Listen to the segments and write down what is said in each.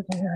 Хаһыытаһа.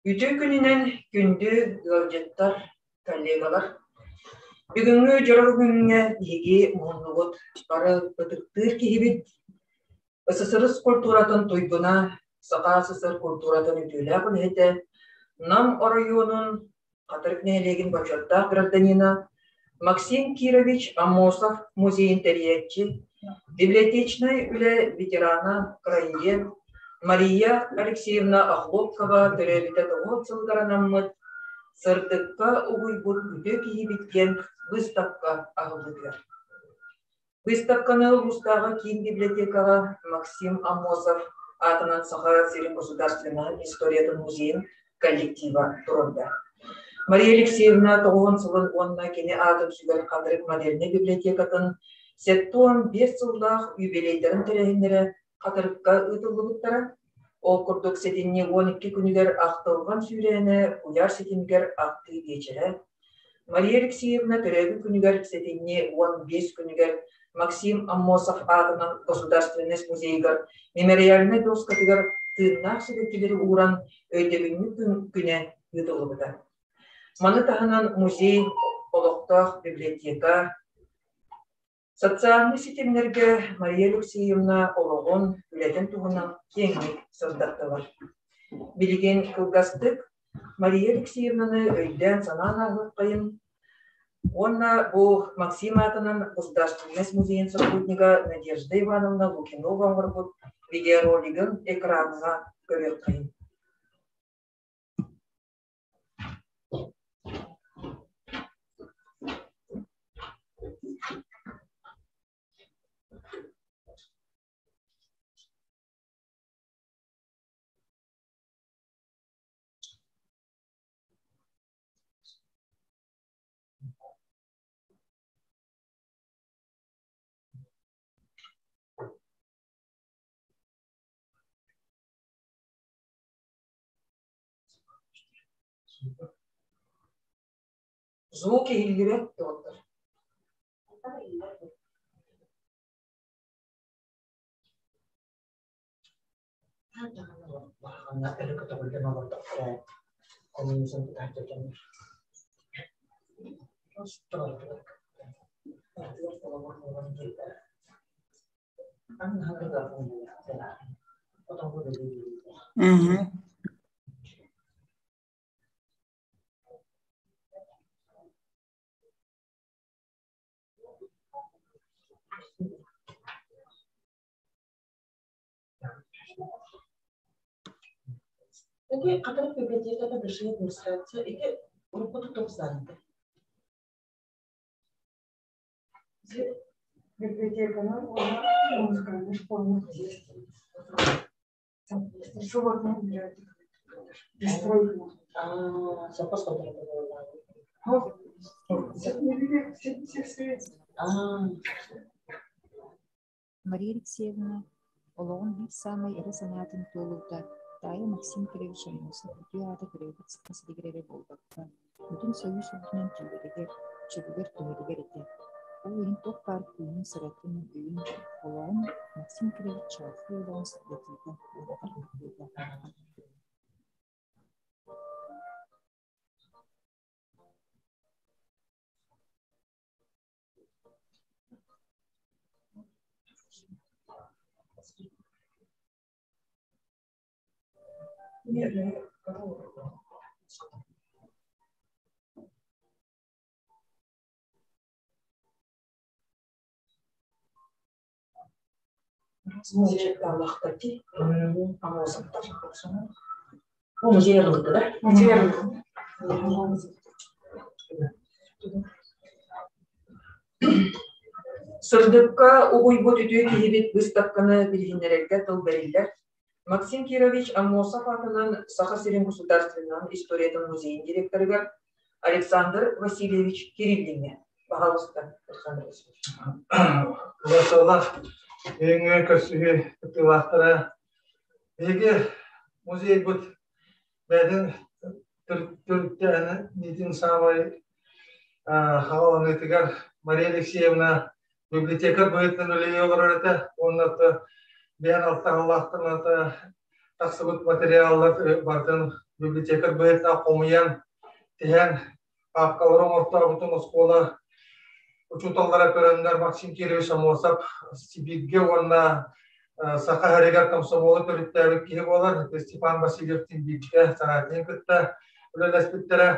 Үтүө күнүнэн күндү ыалдьыттар, коллегалар! Бүгүҥҥү дьоро күҥҥэ биһиги муһуннубут, бары ытыктыыр киһибит, СССР культуратын туйгуна, Саха СССР культуратын үтүөлээх үлэһитэ, Нам оройуонун Хатырык нэһилиэгин бочуоттаах гражданина Максим Кирович Аммосов музейын тэрийээччи, библиотечнай үлэ ветерана, краевед Мария Алексеевна Охлопкова төрөөбүтэ тоҕус сылыгар анаммыт «Сырдыкка угуйбут үтүө киһибит» диэн выставка аһыллыытыгар. Выставканы улуустааҕы киин библиотекаҕа Максим Аммосов аатынан Саха сирин государственнай историятын музейын коллектива туруорда. Мария Алексеевна тоҕуһун сылын уонна кини аатын сүгэр Хатырык модельнай библиотекатын 75 сыллаах юбилейдарын тэрээһиннэрэ Хатырыкка ыытыллыбыттара. Ол курдук сэтинньи 12 күнүгэр ахтылҕан сүүрээнэ куйаар ситимигэр ахтыы биэчэрэ, Мария Алексеевна төрөөбүт күнүгэр сэтинньи 15 күнүгэр Максим Аммосов аатынан Государственность музейыгар мемориальнай дуоскатыгар тыыннаах сибэккилэри ууран өйдөбүнньүк күнэ ыытыллыбыта. Маны таһынан музей, олохтоох библиотека, Социальнай ситимнэргэ Мария Алексеевна олоҕун, үлэтин туһунан киэҥник сырдаттылар. Билигин кылгастык Мария Алексеевнаны өйдөөн-санаан ааһыаххайын уонна бу Максим аатынан Государственность музейын сотруднига Надежда Ивановна Лукинова оҥорбут видеоролигын экраҥҥа көрүөххэйин. Звук иһиллибэт доҕоттор. Ити Хатырык библиотеката большая администрация ити урукку тутук Библиотеканы уонна музыкальнай школаны Мария Алексеевна олоҕун биир саамай эрэ санаатын туолуута таайа Максим Кирович Аммосов үтүө аата төрөөбүт Саха сиригэр эрэ буолбакка, бүтүн Сойуус үрдүнэн түүлэригэр, чөлүгэр түһэригэр этэ. Ол иһин туох баар күүһүн, сыратын, өйүн, олоҕун Максим Кирович чаҕылхай олоҕун сырдатыыга уонна тарҕатыыга Музей арыллыбыта да? Музей арыллыбыта. Сырдыкка угуйбут үтүө киһибит быыстапканы билиһиннэрэргэ тыл бэриллэр. Максим Кирович Аммосов аатынан Саха сирин государственнай историятын музейын директорыгар Александр Васильевич Кириллиҥҥэ. Пожалуйста, Александр Васильевич. Василов бүгүҥҥү көрсүһүү кыттыылаахтара биһиги музейбыт бэйэтин төрүттээниитин саамай хааланыытыгар Мария Алексеевна библиотекарь быһыытынан үлэлии олорор этэ уонна бэйэн алтаһаллаахтан тахсыбыт материаллар барытын библиотекарь быһыытынан хомуйан тиһэн паапкалары оҥортообутун оскуола учууталлара көрөннөр Максим Кирович Аммосов Сибииргэ уонна Саха сиригэр комсомолу төрүттээбит киһи буолар. Степан Васильевтин бииргэ Саратин кытта үлэлэспиттэрэ.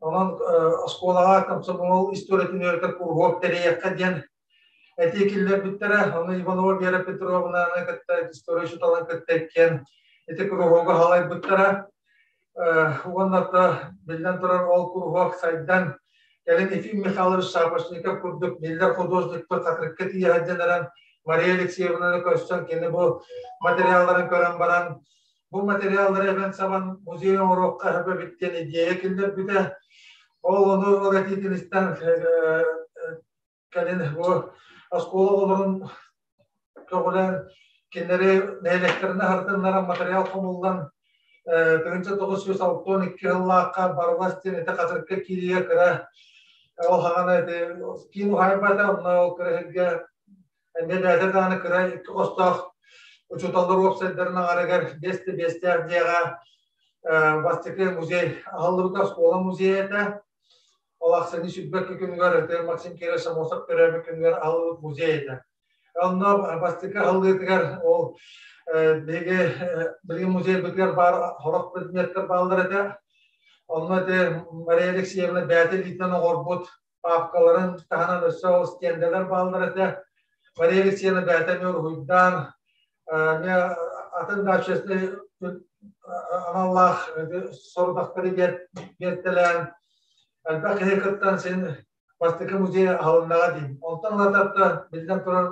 Онон оскуолаҕа комсомол историятын үөрэтэр куруһуок тэрийиэххэ диэн этии киллэрбиттэрэ. Ону Иванова Вера Петровнаны кытта история учууталын кытта иккиэн ити куруһуогу халайбыттара. Уонна биллэн турар ол куруһуок сайдан кэлин Ефим Михайлович Шапошников курдук биллэр художникпыт Хатырыкка тиийэ сылдьан эрэн Мария Алексеевнаны көрсөн кини бу материалларын көрөн баран бу материаллары эбэн сабан музей оҥоруохха сөп эбит диэн идея киллэрбитэ. Ол ону ол этиитин истэн кэлин бу оскуола оҕолорун көҕүлээн кинилэри нэһилиэктэринэ аһартыннаран материал хомуллан 1962 сыллаахха Барылас диэн ити Хатырыкка киириигэ кыра ол хаҕана ити киин уһаайбата онно ол кыра сиргэ эмиэ бэйэтэ даҕаны кыра икки хостоох учууталлар уопсайдарын аҥарыгар биэс да биэстээх дьиэҕэ бастакы музей аһыллыбыта оскуола музейа этэ. Ол ахсынньы сүлбэкки күнүгэр ити Максим Киров Самосов төрөөбүт күнүгэр аһыллыбыт музей этэ. Онно бастакы аһыллыытыгар ол биһиги билигин музейбытыгар баар сорох предметтэр бааллар этэ. Онно ити Мария Алексеевна бэйэтэ илиитинэн оҥорбут паапкаларын таһынан өссө ол стендэлэр бааллар этэ. Мария Алексеевна бэйэтэ эмиэ уруһуйдаан, эмиэ атын да общественнай аналлаах сорудахтары биэртэлээн элбэх киһи кыттан син бастакы музей аһылыннаҕа дии. Онтон ылатарта биллэн турар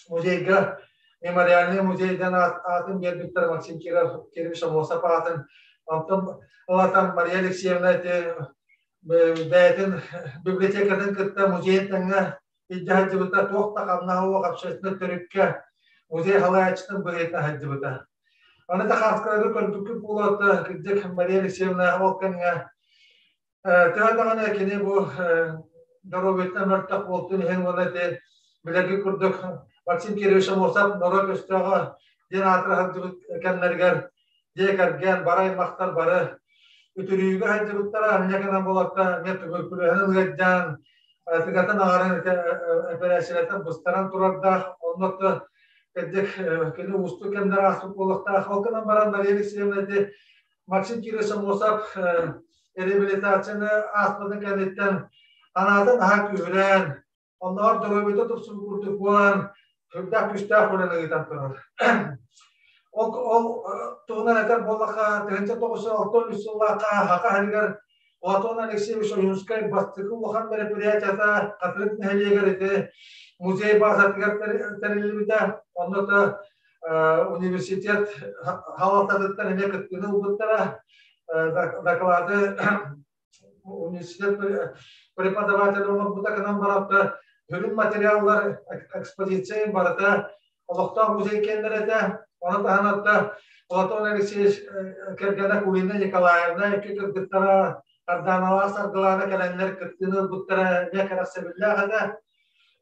музейга мемориальный музейдан аатын биэрбиттэр Максим Киров, Кирилл Амосов аатын. Онтон ылатан Мария Алексеевна ити бэйэтин библиотекатын кытта музейын тэҥҥэ илдьэ сылдьыбыта, туох да хамнаһа суох общественнай төрүккэ музей халайааччытын быһыытынан сылдьыбыта. Аны Тахарскайга көрбүккүт буолуота, кырдьык Мария Алексеевна ол кэмҥэ төһө даҕаны кини бу доруобуйатынан мөлтөх буолтун иһин уонна ити билэргит курдук Максим Кирович Амосов норуот өстөөҕө диэн аатыра сылдьыбыт кэмнэригэр дьиэ кэргэн, бары аймахтар бары үтүрүйүүгэ сылдьыбыттара, анньа гынан буолатта эмиэ туберкулеһын ыалдьан, тыгатын аҕарын эпэрээссийэлэртэн быстаран турардаах, онно кырдьык кини уустук кэмнэр ааспыт буолуохтаах. Ол гынан баран Мария Алексеевна ити Максим Кирович Амосов реабилитацияны ааспытын кэнниттэн анаатын аһа күүһүрэн, оннооҕор доруобуйата тупсубут курдук буолан, сүрдээх күүстээх үлэни ыытан турар. Ол, ол туһунан этэр буоллахха, 1963 сыллаахха Саха сиригэр Платон Алексеевич Ойуунскай бастакы улахан мероприятията Хатырык нэһилиэгэр ити музей базатыгар тэриллибитэ. Онно да университет халалтатыттан эмиэ кыттыыны ылбыттара. Доклады университет преподаватель оҥорбута гынан баран сүрүн материаллар экспозиция барыта олохтоох музей киэннэрэ этэ. Ону таһынан Платон Алексеевич кэргэнэ Кулина Николаевна икки кыргыттара Сардааналаах Саргылаана кэлэннэр кыттыыны ылбыттара эмиэ кэрэхсэбиллээх этэ.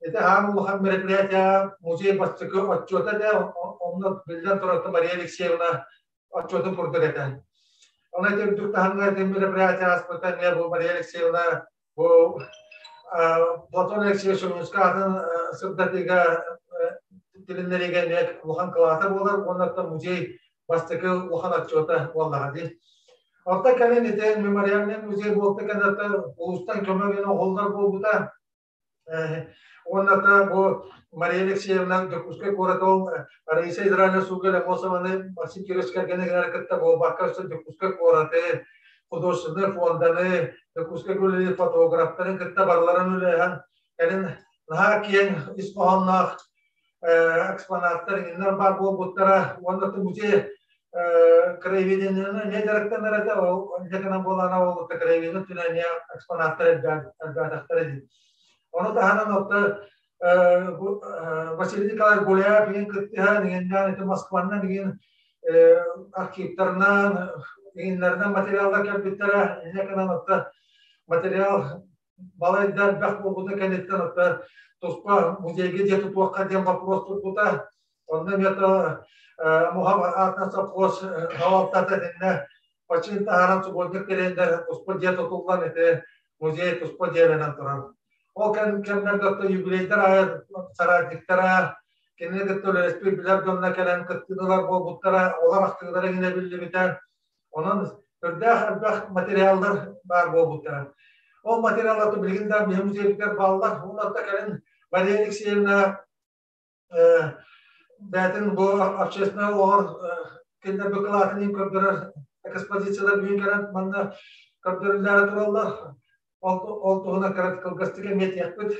Ити аан улахан мероприятие музей бастакы отчуота этэ. Онно биллэн турар Мария Алексеевна отчуотун курдук этэ. Онон ити үрдүк таһымҥа ити мероприятие ааспыта эмиэ бу Мария Алексеевна бу Платон Алексеевич Ойуунускай аатын сырдатыыга тилиннэриигэ эмиэ улахан кылаата буолар уонна оттон музей бастакы улахан отчуота буоллаҕа дии. Оттон кэлин ити мемориальный музей буолта кэнниттэн улуустан көмө гына оһоллор буолбута. Уонна бу Мария Алексеевна Дьокуускай куорат ол Раиса Израилевна Суга Лемосованы Максим Кирович кэргэнигэр кытта буолбакка өссө Дьокуускай куораты, художественный фонданы, Дьокуускай үлэлиир фотографтарын кытта барыларын үлэлэһэн кэлин наһаа киэҥ ис хоһоонноох экспонаттар иҥиннэр баар буолбуттара уонна музей краеведениены эмиэ дьарыктанар этэ ол инньэ гынан буолаана ол краеведение өттүнэн эмиэ экспонаттар элбээтэхтэрэ дии. Ону таһынан отто Василий Николаевич Гуляев иҥин кыттыһан иҥиннээн ити Москваннан иҥин архивтарынан иҥиннэринэн материаллар кэлбиттэрэ инньэ гынан отто материал балайда элбэх буолбута кэнниттэн отто туспа музейга дьиэ тутуохха диэн вопрос турбута. Онно эмиэ Муха аатынан совхоз салалтата итиннэ почин таһааран субботник тэрийэннэр туспа дьиэ тутуллан ити музей туспа дьиэлэнэн турар. Ол кэмнэргэ отто юбилейдар аайы соратниктара кинини кытта үлэлэспит билэр дьонно кэлэн кыттыыны ылар буолбуттара, олор ахтыылара иҥнэ биллибитэ. Онон Үрдээх элбэх материаллар баар буолбуттара. Ол материаллар билигин да биһи музейбитигэр бааллар. Онно кэлин Мария Алексеевна бэйэтин бу общественнай олоҕор кинилэр быкылаатын көрдөрөр экспозициялар бүгүн кэлэн манна көрдөрүллээри тураллар. Ол туһунан кылгастык эмиэ этиэхпит.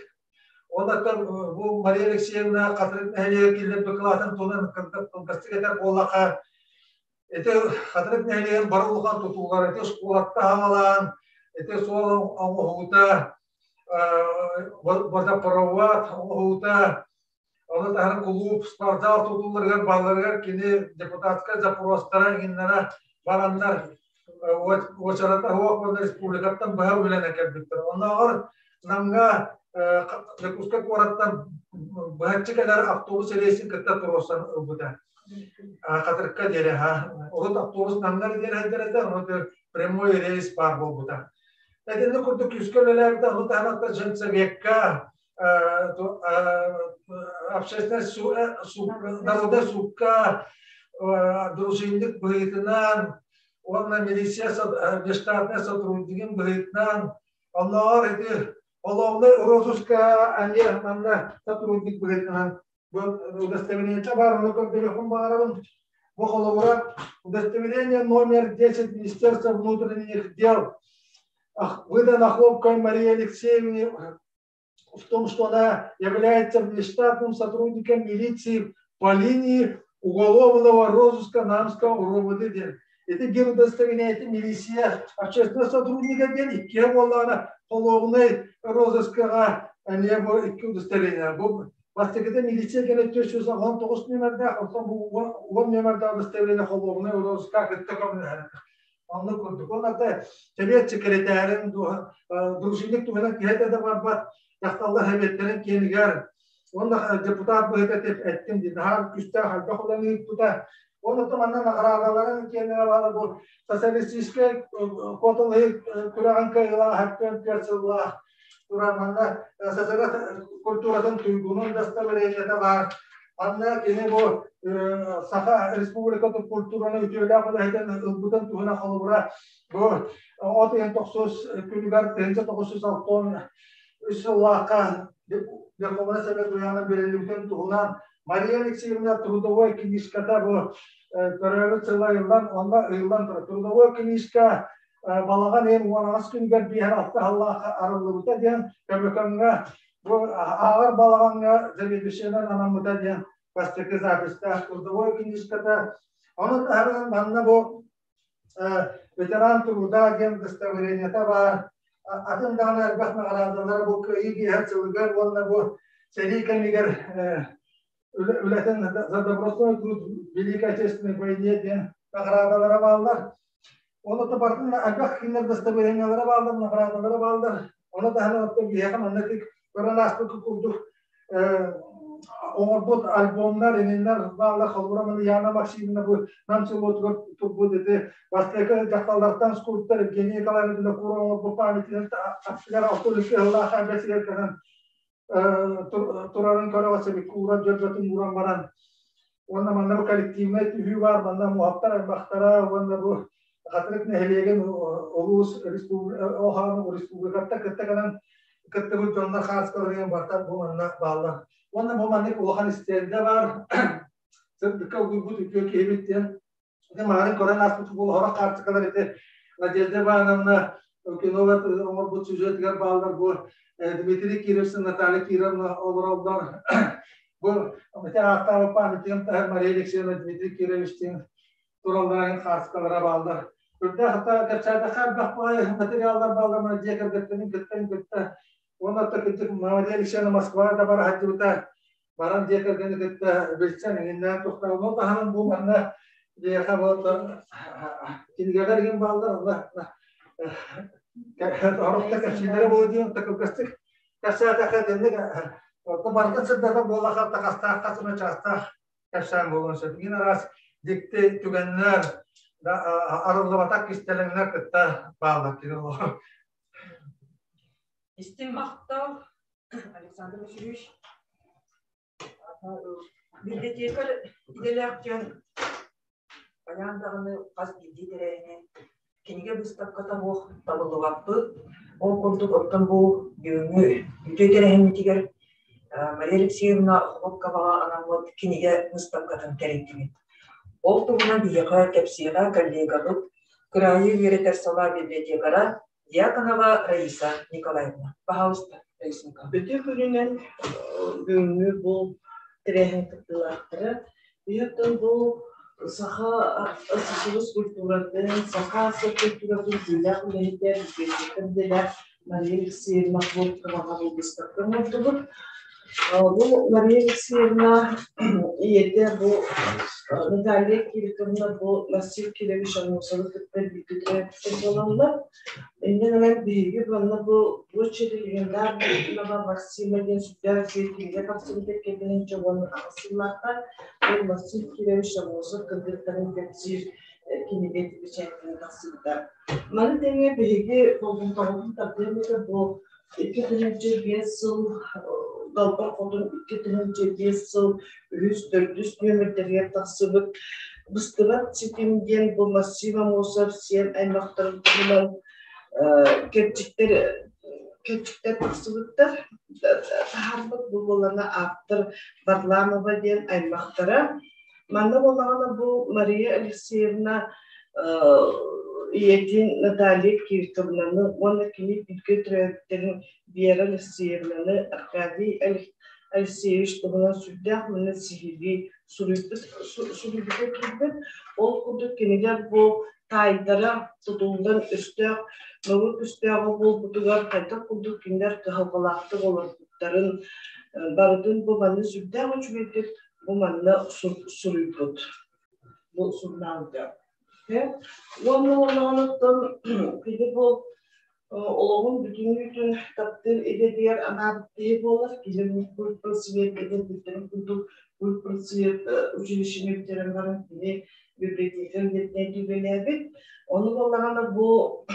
Онон бу Мария Алексеевна Хатырык нэһилиэгэр киллэрбит быкылаатын туһунан кылгастык этэр буоллахха, ити Хатырык нэһилиэгин бары улахан тутуулар, ити оскуолатта хаҥалаан, ити суол оҥоһуута, водопровод оҥоһуута, ону таһынан кулууп, спортзал тутууларыгар балларыгар кини депутатскай запростара иҥиннэрэ бараннар уочарата суох уонна республикаттан быһа үлэнэн кэлбиттэр. Оннооҕор Намҥа Дьокуускай куораттан быһаччы кэлэр автобус рейсин кытта туруорсан ылбыта. Хатырыкка диэри урут автобус Намҥа диэри сылдьар этэ, ону прямой рейс баар буолбута. Итинник курдук күүскэ үлэлээбитэ, ону таһынан женсовекка общественный народнай суукка дружинник быһыытынан уонна милиция внештатнай сотруднигын быһыытынан оннооҕор ити холуобунай розыска эмиэ манна сотрудник быһыытынан бу удостоверениета баар ону көрдөрүөхпүн баҕарабын. Бу холобура удостоверение номер 10 Министерства внутренних дел выдан Охлопковой Марии Алексеевне в том, что она является внештатным сотрудником милиции по линии уголовного розыска Намского РОВД диэн. Ити биир удостоверение милиция общественного сотрудника диэн иккиэ буоллаҕына холуобунай розыскаҕа эмиэ бу икки удостоверение. Бу бастакыта милиция кэлэ 419 нүөмэрдээх, оттон бу 10 нүөмэрдээх удостоверение холуобунай розыска кытта көмөлөһөр. Оннук курдук. Ол ата сэбиэт секретарын дружинник туһунан киһи да барбат дьахталлар сэбиэттэрин киэнигэр уонна депутат быһыта эттим дии наһаа күстээх элбэх үлэни ыыппыта. Онно манна наҕараадаларын киэнигэр баала бу социалистическай куоталаһыы күрэҕин кыайыылаах хэппиэн түөрт сыллаах турар манна СССР культуратын туйгунун дастабырыанньата баар. Манна кини бу Саха Республикатын культураны үтүөлээх үлэһитин ылбытын туһунан холобура бу от ыйын тохсус күнүгэр 1963 сыллаахха Верховнай Совет ыйааҕынан бэриллибитин туһунан Мария Алексеевна трудовой книжката бу төрөөбүт сыла ыйыллан онно ыйыллан турар. Трудовой книжка балаҕан ыйын 18 күнүгэр биэһэр алта сыллаахха арыллыбыта диэн Көмөкөҥҥө бу ааҕар балаҕаҥҥа заведующайынан анаммыта диэн бастакы записьтаах трудовой книжката. Ону таһынан манна бу ветеран труда диэн удостоверениета баар. Атын даҕаны элбэх наҕараадалара бу кыайыы биэһэр сылыгар уонна бу сэрии кэмигэр үлэтин за добросовестный труд Великой Отечественной войне диэн наҕараадалара бааллар. Оны то бартын элбэх кинилэр дастабырыанньалара бааллар, наҕараадалара бааллар. Ону таһынан оттон биһиэхэ манна көрөн ааспыт курдук оҥорбут альбомнар, ининнэр бааллар. Холобура, маны Яна Максимовна бу Нам селотугар турбут ити бастакы дьахталлартан скульптор Евгений Николаевич Винокуров оҥорбут памятнигын аттыгар 62 сыллаах бэсигэр кэлэн турарын көрөҕө сибикки ууран дьөрбөтүн ууран баран уонна манна бу коллективнай түһүү баар манна муһаптар аймахтара уонна бу Хатырык нэһилиэгин улуус республикаттан кытта кэлэн кыттыбыт дьоннор хааскаларыгар барта бу манна бааллар. Уонна бу маннык улахан истиэндэ баар. Сырдыкка угуйбут үтүө киһибит диэн Ити маарын көрөн ааспыт буолуохара хаартыкалар ити Надежда Ивановна киноҕа оҥорбут сюжетыгар бааллар бу Дмитрий Кирович, Наталья Кировна олороллор. Бу ити ааттаабыт памятникым таһар Мария Алексеевна Дмитрий Кирович диэн туралларын хаартыкалара бааллар. Үрдээх хата кэпсээтэххэ элбэх баҕайы материаллар бааллар мына дьиэ кэргэттэрин кыттан кытта уонна кырдьык Мария Алексеевна Москваҕа да бара сылдьыбыта баран дьиэ кэргэни кытта билсэн иҥиннээн тухтаах ол таһынан бу манна дьиэхэ буолла кинигэлэр игин бааллар онно орохто кэпсиилэрэ буолуо диэн кылгастык кэпсээтэххэ итинник барытын сырдатар буоллахха хастаах хас эмэ чаастаах кэпсээн буолуон сөп. Мин араас дьикти түгэннэр арыллыбатах кистэлэҥнэр кытта бааллар кини олоҕор. Истиҥ махтал, Александр Васильевич. Библиотекарь идэлээх дьон хайаан даҕаны хас биирдии тэрээһини Кинигэ быыстапката суох табыллыбаппыт. Ол курдук оттон бу бүгүҥҥү үтүө тэрээһиммитигэр Мария Алексеевна Охлопковаҕа анаммыт кинигэ быыстапкатын тэрийдибит. Ол туһунан биһиэхэ кэпсиэҕэ коллегабыт, кыраайы үөрэтэр салаа библиотекара Дьяконова Раиса Николаевна. Пожалуйста, Раиса Николаевна. Үтүө күнүнэн бүгүҥҥү бу тэрээһин кыттыылаахтара. Биһиэхтэн бу саха СССР культуратын, саха АССР культуратын түүлээх үлэһитэ, библиотекарь идэлээх Мария Алексеевна Хлопковаҕа выставка оҥордубут. Бу Мария Алексеевна ийэтэ бу Наталья Кириковна бу Василий Кирович Аммосовы кытта бииргэ төрөөбүттэр буолаллар. Инньэ гынан биһиги манна бу площадь легендарного Максима диэн сүрдээх үчүгэй кинигэ тахсыбыта 2018 сыллаахха. Бу Максим Кирович Аммосов кыргыттарын кэпсиир кинигэ бэчээттэнэн тахсыбыта. Маны тэҥэ биһиги болҕомтобутун тардыам этэ бу 2005 сыл Далбар Хотун 2005 сыл үһүс, төрдүс нүөмэрдэригэр тахсыбыт Быстыбат ситим диэн бу Максим Аммосов сиэн аймахтарын туһунан кэрчиктэр кэрчиктэр тахсыбыттар. Таһаарбыт бу буолана ааптар Варламова диэн аймахтара. Манна буоллаҕына бу Мария Алексеевна ийэтин Наталья Кирковнаны уонна кини бииргэ төрөөбүттэрин Вера Алексеевнаны Аркадий Алексеевич туһунан сүрдээх манна сиһилии суруйбут суруйбута киирбит. Ол курдук кинилэр бу таайдара тутуллан өстөөх норуот өстөөҕө буолбутугар хайдах курдук кинилэр кыһалҕалаахтык олорбуттарын барытын бу манна сүрдээх үчүгэйдик бу манна суруйбут бу сурунаалга. Уонна оннооҕуттан кини бу олоҕун бүтүннүүтүн таптыыр идэтигэр анаабыт киһи буолар. Кини культпросвет эдэрбиттэрин курдук культпросвет училищены бүтэрэн баран кини библиотекарь идэтинэн үлэлээбит. Ону буоллаҕына бу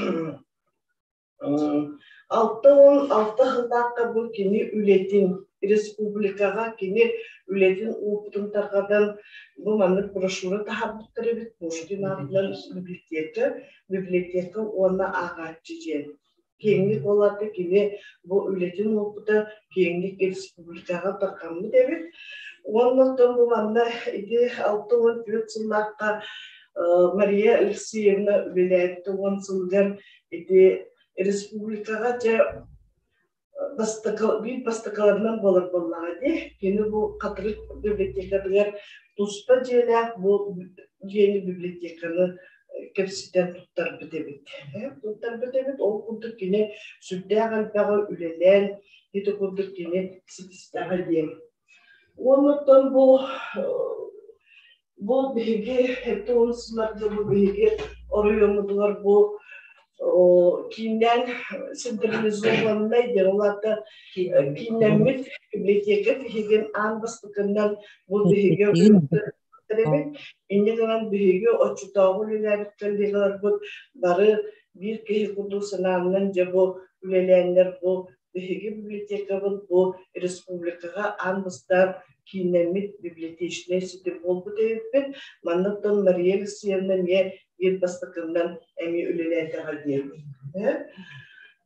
66 сыллаахха бу кини үлэтин республикаҕа кини үлэтин уопутун тарҕатан бу маннык брошюра таһаарбыттар эбит Пушкин аатынан библиотека, библиотека уонна ааҕааччы диэн. Киэҥник ол аата кини бу үлэтин уопута киэҥник республикаҕа тарҕаммыт эбит. Уонна оттон бу манна ити 64 сыллаахха Мария Алексеевна үлэлээбитэ уон сылыгар ити республикаҕа дьэ бастакы биир бастакыларынан буолар буоллаҕа дии. Кини бу Хатырык библиотекатыгар туспа дьиэлээх бу дьиэни библиотеканы кэпсэтэн туттарбыт эбит. Туттарбыт эбит. Ол курдук кини сүрдээх элбэҕи үлэлээн, ити курдук кини ситистэҕэ диэн. Уонна бу Бу биһиги 70 сылларга бу биһиги оройуоммутугар бу кииннээн централизованнай диэн ол аата кииннэммит библиотека тиһигин аан бастакыннан бу биһиги эбит. Инньэ гынан биһиги оччотооҕу үлэлээбит коллегаларбыт бары биир киһи курдук санааннан дьэ бу үлэлээннэр бу биһиги библиотекабыт бу республикаҕа аан бастаан кииннэммит библиотечнай ситим буолбут эбиппит. Манна оттон Мария Алексеевна эмиэ биир бастакыннан эмиэ үлэлээтэҕэ диэн.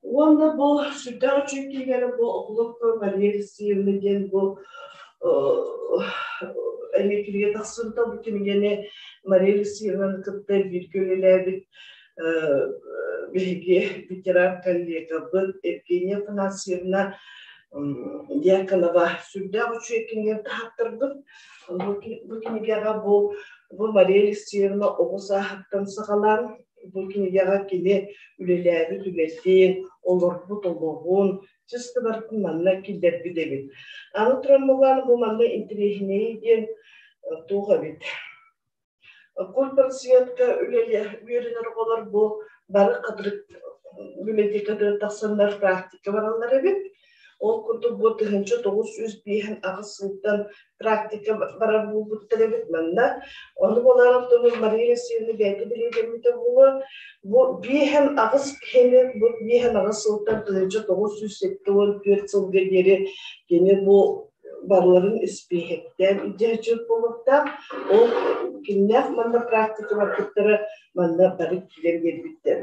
Уонна бу сүрдээх үчүгэй кинигэни бу Охлопкова Мария Алексеевна диэн бу эмиэ кинигэ тахсыбыта. Бу кинигэни Мария Алексеевнаны кытта бииргэ үлэлээбит биһиги ветеран коллегабыт Евгения Афанасьевна Дьяконова сүрдээх үчүгэй кинигэ таһааттарбыт. Бу кинигэҕэ бу, бу Мария Алексеевна оҕо сааһыттан саҕалаан бу кинигэҕэ кини үлэлээбит үлэтин, олорбут олоҕун, чисто барытын манна киллэрбит эбит. Аны туран буоллаҕына бу манна интэриэһинэйи диэн туох эбит. Культпросветка үөрэнэр оҕолор бу бары хатырык библиотекатыгар тахсаннар практика бараллар эбит. Ол курдук бу 1958 сылтан практика барар буолбуттар эбит манна. Ону буолан оттон Мария Алексеевна бэйэтэ бэлиэтэммитэ буолуо. Бу 58 киһини бу 58 сылтан 1974 сылга диэри кини бу Барыларын испииһэктээн илдьэ буолуохтаах. Ол кимнээх манна практика барбыттара манна бары киирэн биэрбиттэр.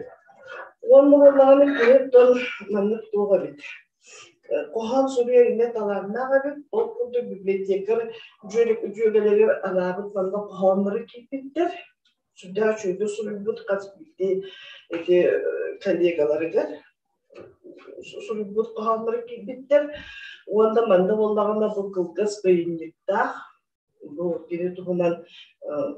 Уонна буоллаҕына кини оттон маннык туох эбит. Хоһоон суруйар иннэ талааннаах эбит. Ол курдук библиотекарь дьүөгэлэригэр анаабыт манна хоһооннору киирбиттэр. Сүрдээх үчүгэйдик суруйбут хас биирдии ити коллегаларыгар суруйбут хоһоонноро киирбиттэр. Уонна манна буоллаҕына бу кылгас ыйынньыктаах бу кини туһунан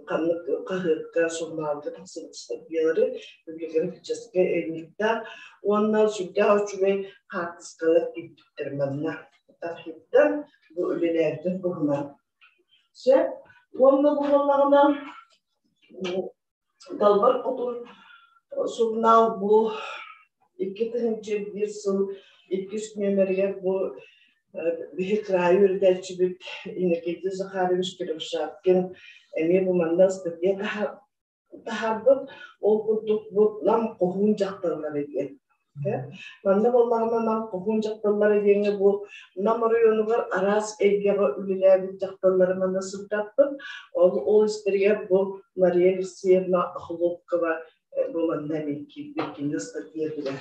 ханнык хаһыакка, сурунаалга тахсыбыт статьялары библиографическай ыйынньыктаах уонна сүрдээх үчүгэй хаартыскалар киирбиттэр манна. Архивтан бу үлэлээбитин туһунан. Сөп. Уонна бу буоллаҕына Далбар Хотун сурунаал бу 2001 сыл иккис нүөмэригэр бу биһи кыраайы үөрэтээччибит Иннокентий Захарович Кривошапкин эмиэ бу манна ыстатыйа таһаарбыт. Ол курдук бу Нам хоһуун дьахталлара диэн. Манна буоллаҕына Нам хоһуун дьахталлара диэҥҥэ бу Нам оройуонугар араас эйгэҕэ үлэлээбит дьахталлары манна сырдаппыт. Ол истэригэр бу Мария Алексеевна Охлопкова бу манна эмиэ киирбит кини ыстатыйатыгар.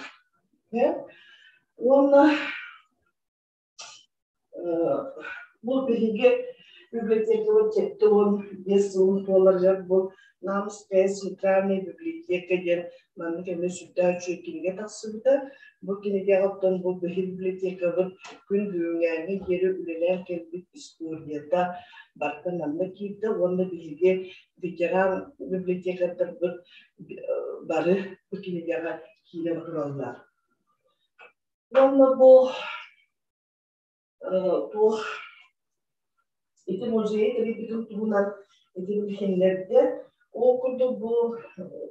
Уонна Бу биһиги библиотекабыт 75 сылын туоларыгар бу Намская центральная библиотека диэн маннык эмиэ сүрдээх үчүгэй кинигэ тахсыбыта. Бу кинигэҕэ оттон бу биһиги библиотекабыт күн бүгүҥҥээҥҥэ диэри үлэлээн кэлбит историята барыта манна киирдэ уонна биһиги ветеран библиотекардарбыт бары бу кинигэҕэ киирэн тураллар. Уонна бу туох ити музей тэрийбитин туһунан ити билиһиннэрдэ. Ол курдук бу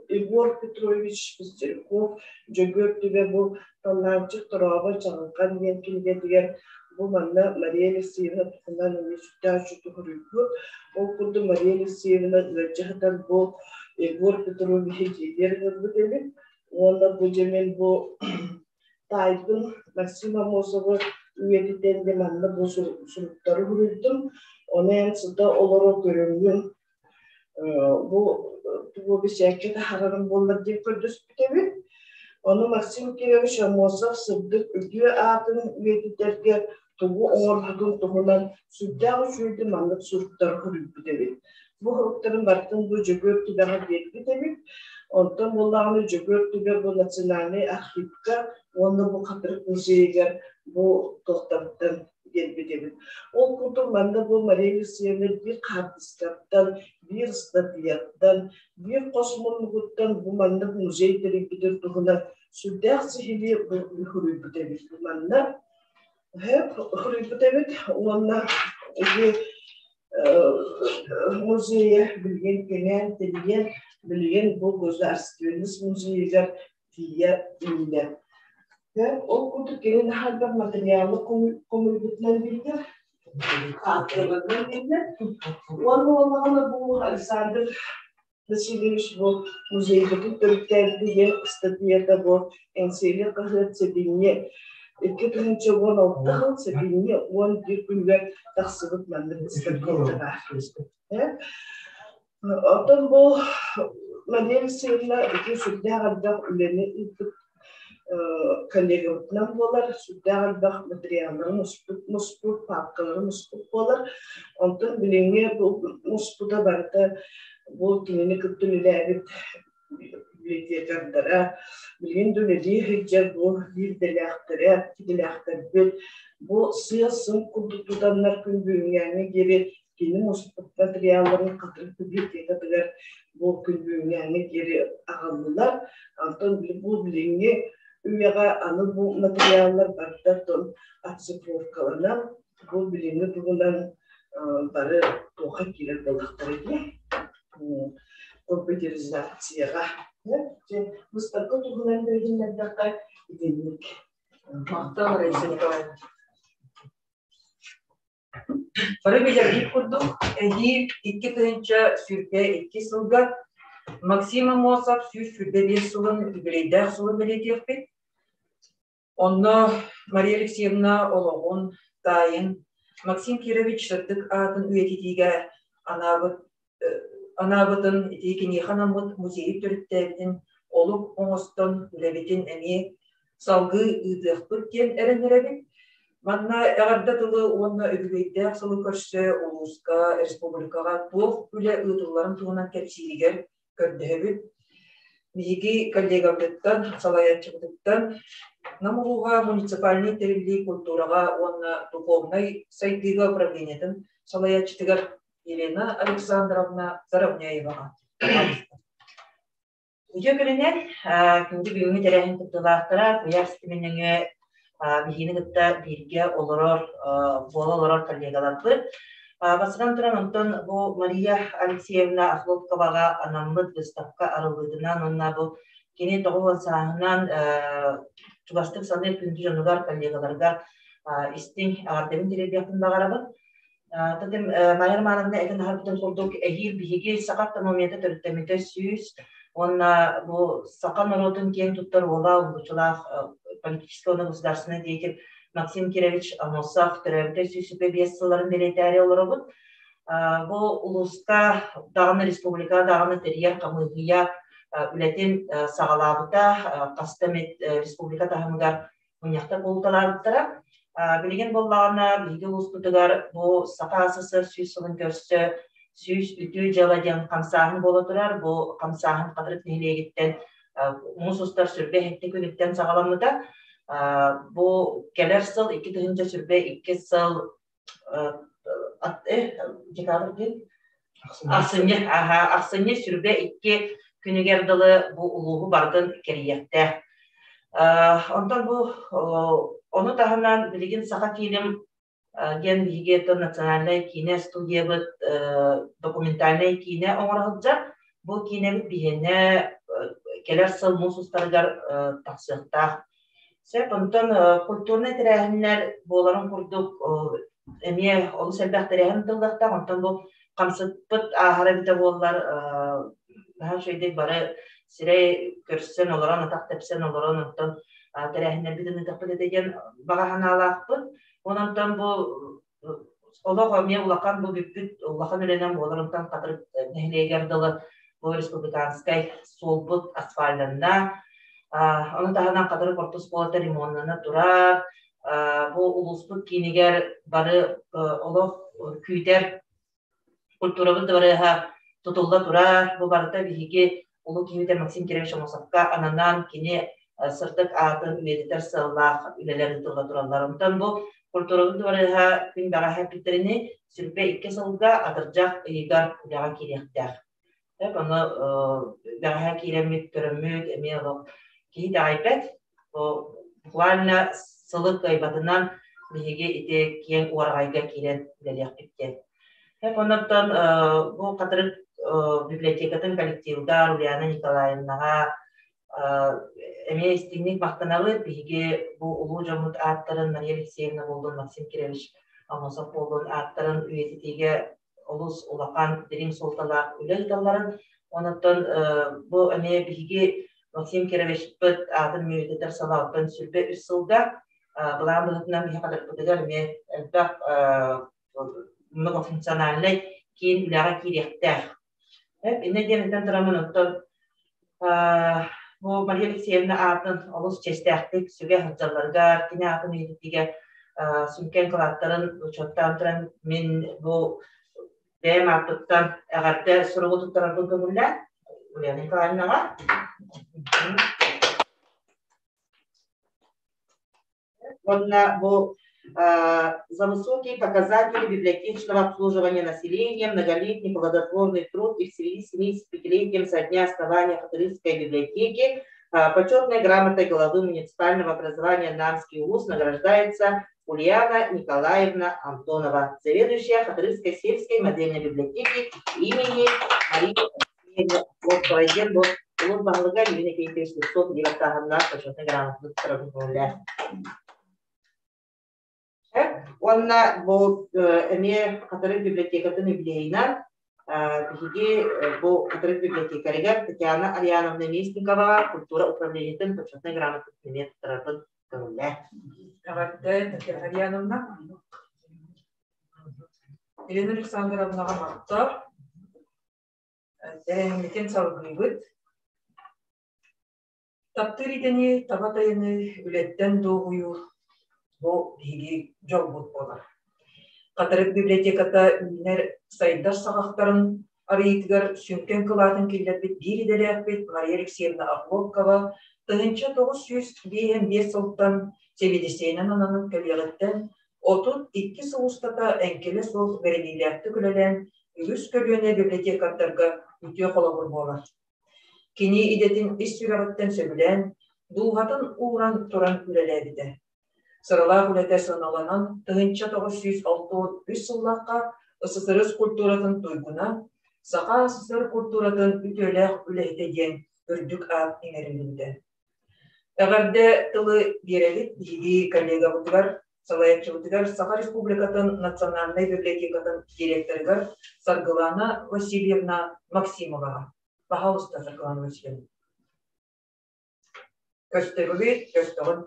Егор Петрович Пестерков Дьөгүөр Түбэ бу Таллаанчык Торообо Чаҕылхан диэн кинигэтигэр бу манна Мария Алексеевна туһунан эмиэ сүрдээх үчүгэй суруйбут. Ол курдук Мария Алексеевна ыалдьа бу Егор Петровиһы дьиэтигэр ыҥырбыт эбит. Уонна бу дьэ мин бу таайбын Максим Аммосовы үйэтитэн де манна бу суруктары суруйдум. Ону эн сыта олоро көрөҥҥүн бу тугу бисээккэ таһаарарым буоллар диэн көрдөспүт эбит. Ону Максим Кирович Аммосов сырдык үтүө аатын үйэтитэргэ тугу оҥорбутун туһунан сүрдээх үчүгэйдик маннык суруктары суруйбут эбит. Бу суруктарын барытын бу Дьөгүөр Түбэҕэ биэрбит эбит. Онтон буоллаҕына Дьөгүөр Түбэ бу национальнай архивка уонна бу Хатырык музейыгар бу туохтарыттан биэрбит эбит. Ол курдук манна бу Мария Алексеевна биир хаартыскаттан, биир ыстатыйаттан, биир хос муннугуттан бу маннык музей тэрийбитин туһунан сүрдээх сиһилии суруйбут эбит. Манна Суруйбут эбит уонна ити музейа билигин кэҥээн тэнийэн билигин бу государственность музейыгар тиийэ үүннэ. Ол курдук кини наһаа элбэх материалы хомуйбутунан биллэр, хааттарбытынан биллэр. Уонна буоллаҕына бу Александр Васильевич бу музейбытын төрүттээбит диэн ыстатыйата бу Эҥсиэли хаһыат сэтинньи 2016 сыл сэтинньи 11 күнүгэр тахсыбыт маннык ыстатыйата баар. Оттон бу Мария Алексеевна ити сүрдээх элбэх үлэни ыыппыт коллегабытынан буолар, сүрдээх элбэх материаллары муспут, муспут, паапкалары муспут буолар. Онтон билиҥҥи бу муспута барыта бу кинини кытта үлэлээбит библиотекардара, билигин да үлэлии сылдьар бу биирдэлээхтэрэ, идэлээхтэрбит бу сыа-сым курдук тутаннар күн бүгүҥҥээҥҥэ диэри кини муспут материалларын Хатырык библиотекатыгар бу күн бүгүҥҥээҥҥэ диэри аҕаллылар. Онтон бу билиҥҥи үйэҕэ аны бу материаллар барыта оцифровкаланан бу билиҥҥи туһунан бары туохха киирэр буоллахтара дии компьютеризацияҕа. Быыстапка туһунан билиһиннэрдэххэ итинник. Махтал, Раиса Николаевна. Бары билэргит курдук, эһиил 2022 сылга Максим Аммосов 125 сылын үбүлүөйдээх сылын бэлиэтиэхпит. Онно Мария Алексеевна олоҕун, таайын Максим Кирович сырдык аатын үйэтитиигэ анаабыт анаабытын ити киниэхэ анаммыт музейы төрүттээбитин олук оҥостон үлэбитин эмиэ салгыы ыытыахпыт диэн эрэннэрэбин. Манна эҕэрдэ тылы уонна үбүлүөйдээх сылы көрсө улууска, республикаҕа туох үлэ ыытылларын туһунан кэпсииригэр көрдөһөбүт. Биһиги коллегабытыттан, салайааччыбытыттан Нам улууһа муниципальнай тэриллии культураҕа уонна духовнай сайдыыга управлениетын салайааччытыгар Елена Александровна Заровняеваҕа. Үтүө күнүнэн, күндү бүгүҥҥү тэрээһин кыттыылаахтара, куйаар ситимин нөҥүө биһигини кытта бииргэ олорор, буола олорор коллегаларбыт. Бастатан туран, онтон бу Мария Алексеевна Охлопковаҕа анаммыт выставка арыллыытынан уонна бу кини 90 сааһынан чугастык саныыр күндү дьонугар, коллегаларыгар истиҥ эҕэрдэбин тириэрдиэхпин баҕарабын. Татым Майя Романовна этэн аһарбытын курдук, эһиил биһиги саха автономията төрүттэммитэ 100 уонна бу саха норуотун киэн туттар уола, уһулуччулаах политическай уонна государственнай деятель Максим Кирович Аммосов төрөөбүтэ 125 сылларын бэлиэтээри олоробут. Бу улууска даҕаны, республикаҕа даҕаны тэрийэр хамыыһыйа үлэтин саҕалаабыта, хаста эмит республика таһымыгар мунньахтар буолуталаабыттара. Билигин буоллаҕына, биһиги улууспутугар бу Саха АССР 100 сылын көрсө 100 үтүө дьыала диэн хамсааһын буола турар. Бу хамсааһын Хатырык нэһилиэгиттэн муус устар 27 күнүттэн саҕаламмыта. Бу кэлэр сыл 2022 сыл декабрь диэн ахсынньы ахсынньы 22 күнүгэр дылы бу улууһу барытын кэрийиэхтээх. Онтон бу ону таһынан билигин Саха фильм диэн биһиги национальнай киинэ студиябыт документальнай киинэ оҥоро сылдьар. Бу киинэбит биһиэнэ кэлэр сыл муус устарыгар тахсыахтаах. Сөп, онтон культурнай тэрээһиннэр буоларын курдук эмиэ олус элбэх тэрээһин ыытыллыахтаах. Онтон бу хамсыкпыт ааһара эбитэ буоллар, наһаа үчүгэйдик бары сирэй көрсөн олорон, атах тэпсэн олорон, онтон тэрээһиннэрбитин ыытыахпыт этэ диэн баҕа санаалаахпыт. Онон бу олох эмиэ улахан бу бүппүт улахан үлэнэн буолар, онтон Хатырык нэһилиэгэр дылы бу республиканскай суолбут асфальтанна. Ону таһынан Хатырык орто оскуолата ремоннана турар. Бу улууспут киинигэр бары олох күүтэр культурабыт дыбарыаһа тутулла турар. Бу барыта биһиги улуу киһибит Максим Кирович Аммосовка ананан кини сырдык аатын үйэтитэр сыаллаах үлэлэр ыытылла тураллар. Онтон бу культурабыт дыбарыаһа күн бэҕэһээ эппиттэрини 22 сылга атырдьах ыйыгар үлэҕэ киириэхтээх. Ону бэҕэһээ киирэммит, көрөммүт, эмиэ олох киһи итэҕэйбэт. Бу буквально сылы кыайбатынан биһиги ити киэҥ уораҕайга киирэн үлэлиэхпит диэн. Оннуттан бу Хатырык библиотекатын коллективыгар Ульяна Николаевнаҕа эмиэ истиҥник махтанабыт. Биһиги бу улуу дьоммут ааттарын Мария Алексеевна буоллун, Максим Кирович Аммосов буоллун ааттарын үйэтитиигэ олус улахан дириҥ суолталаах үлэ ыыталларын. Онуттан бу эмиэ биһиги Максим Кировичпыт аатын үйэтитэр салааттан 23 сылга былаан быһыытынан биһи Хатырыкпытыгар эмиэ элбэх многофункциональнай киин үлэҕэ киириэхтээх. Иннэ диэн этэн тураммын, оттон бу Мария Алексеевна аатын олус чиэстээхтик сүгэ сылдьалларыгар, кини аатын үйэтитиигэ сүҥкэн кылааттарын учуоттаан туран, мин бу бэйэм ааппыттан эҕэрдэ суругу туттарарбын көҥүллээн Ульяна Николаевнаҕа. Уонна бу за высокие показатели библиотечного обслуживания населения, многолетний плодотворный труд и в связи с 75-летием со дня основания Хатырыкской библиотеки почетной грамотой главы муниципального образования Намский улус награждается Ульяна Николаевна Антонова, заведующая Хатырыкской сельской модельной библиотеки имени Марии Алексеевны Охлопковой диэн бу улуус баһылыга Юрий Никитич Слепцов директорынан почетной грамотаны туттарабын көҥүллээх. Уонна бу эмиэ Хатырык библиотекатын юбилейынан биһиги бу Хатырык библиотекарыгар Татьяна Ариановна Местниковаҕа культура управлениетын почетной грамотатын эмиэ туттарарбын көҥүллээх. Эҕэрдэ, Татьяна Ариановна. Елена Александровнаҕа махтал. Тэрээһиммитин салгыыбыт. Таптыыр идэни таба тайаныы, үлэттэн дуоһуйуу бу биһиги дьолбут буолар. Хатырык библиотеката үүнэр сайдар саҕахтарын арыйыытыгар сүҥкэн кылаатын киллэрбит биир идэлээхпит Мария Алексеевна Охлопкова 1955 сылтан сэбиэдиссэйинэн ананан кэлиэҕиттэн 32 сыл устата эҥкилэ суох бэриниилээхтик үлэлээн үгүс көлүөнэ библиотекардарга үтүө холобур буолар. Кини идэтин ис сүрэҕиттэн сөбүлээн, дууһатын ууран туран үлэлээбитэ. Сыралаах үлэтэ сыаналанан, 1963 сыллаахха СССР культуратын туйгуна, Саха СССР культуратын үтүөлээх үлэһитэ диэн үрдүк аат иҥэриллибитэ. Эҕэрдэ тылы биэрэбит биһиги коллегабытыгар, салайааччыбытыгар Саха Республикатын Национальнай библиотекатын директорыгар Саргылана Васильевна Максимоваҕа. Пожалуйста, Саргылана Васильевна. Көстөгүбүт, көстөҕүн.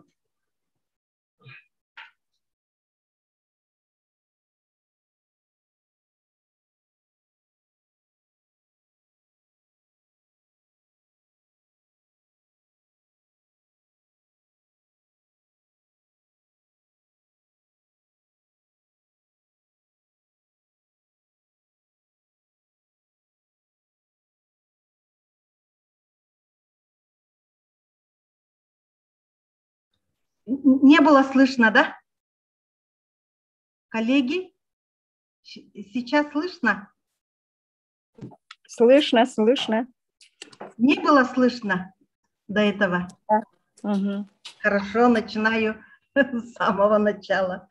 Не было слышно, да? Коллеги, сейчас слышно? Слышно, слышно. Не было слышно до этого? Да. Угу. Хорошо, начинаю с самого начала.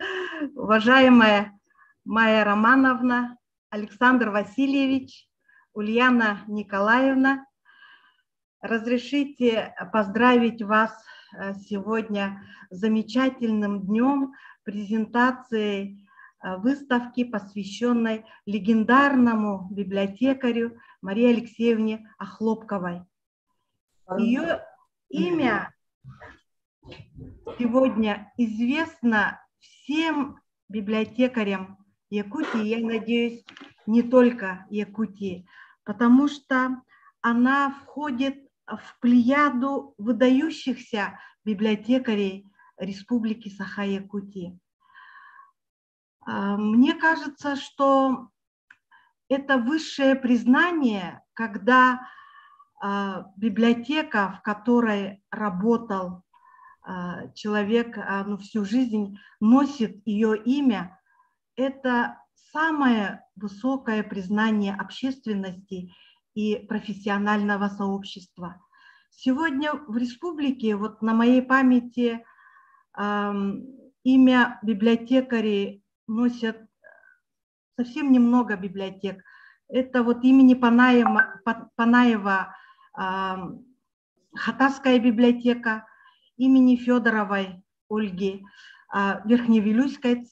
Уважаемая Майя Романовна, Александр Васильевич, Ульяна Николаевна, разрешите поздравить вас сегодня с замечательным днем презентации выставки, посвященной легендарному библиотекарю Марии Алексеевне Охлопковой. Ее имя сегодня известно всем библиотекарям Якутии, я надеюсь, не только Якутии, потому что она входит в плеяду выдающихся библиотекарей Республики Саха-Якутии. Мне кажется, что это высшее признание, когда библиотека, в которой работал человек, ну, всю жизнь, носит ее имя, это самое высокое признание общественности и профессионального сообщества. Сегодня в республике, вот на моей памяти, имя библиотекарей носят совсем немного библиотек. Это вот имени Панаева, Панаева Хатасская библиотека, имени Федоровой Ольги, Верхневилюйская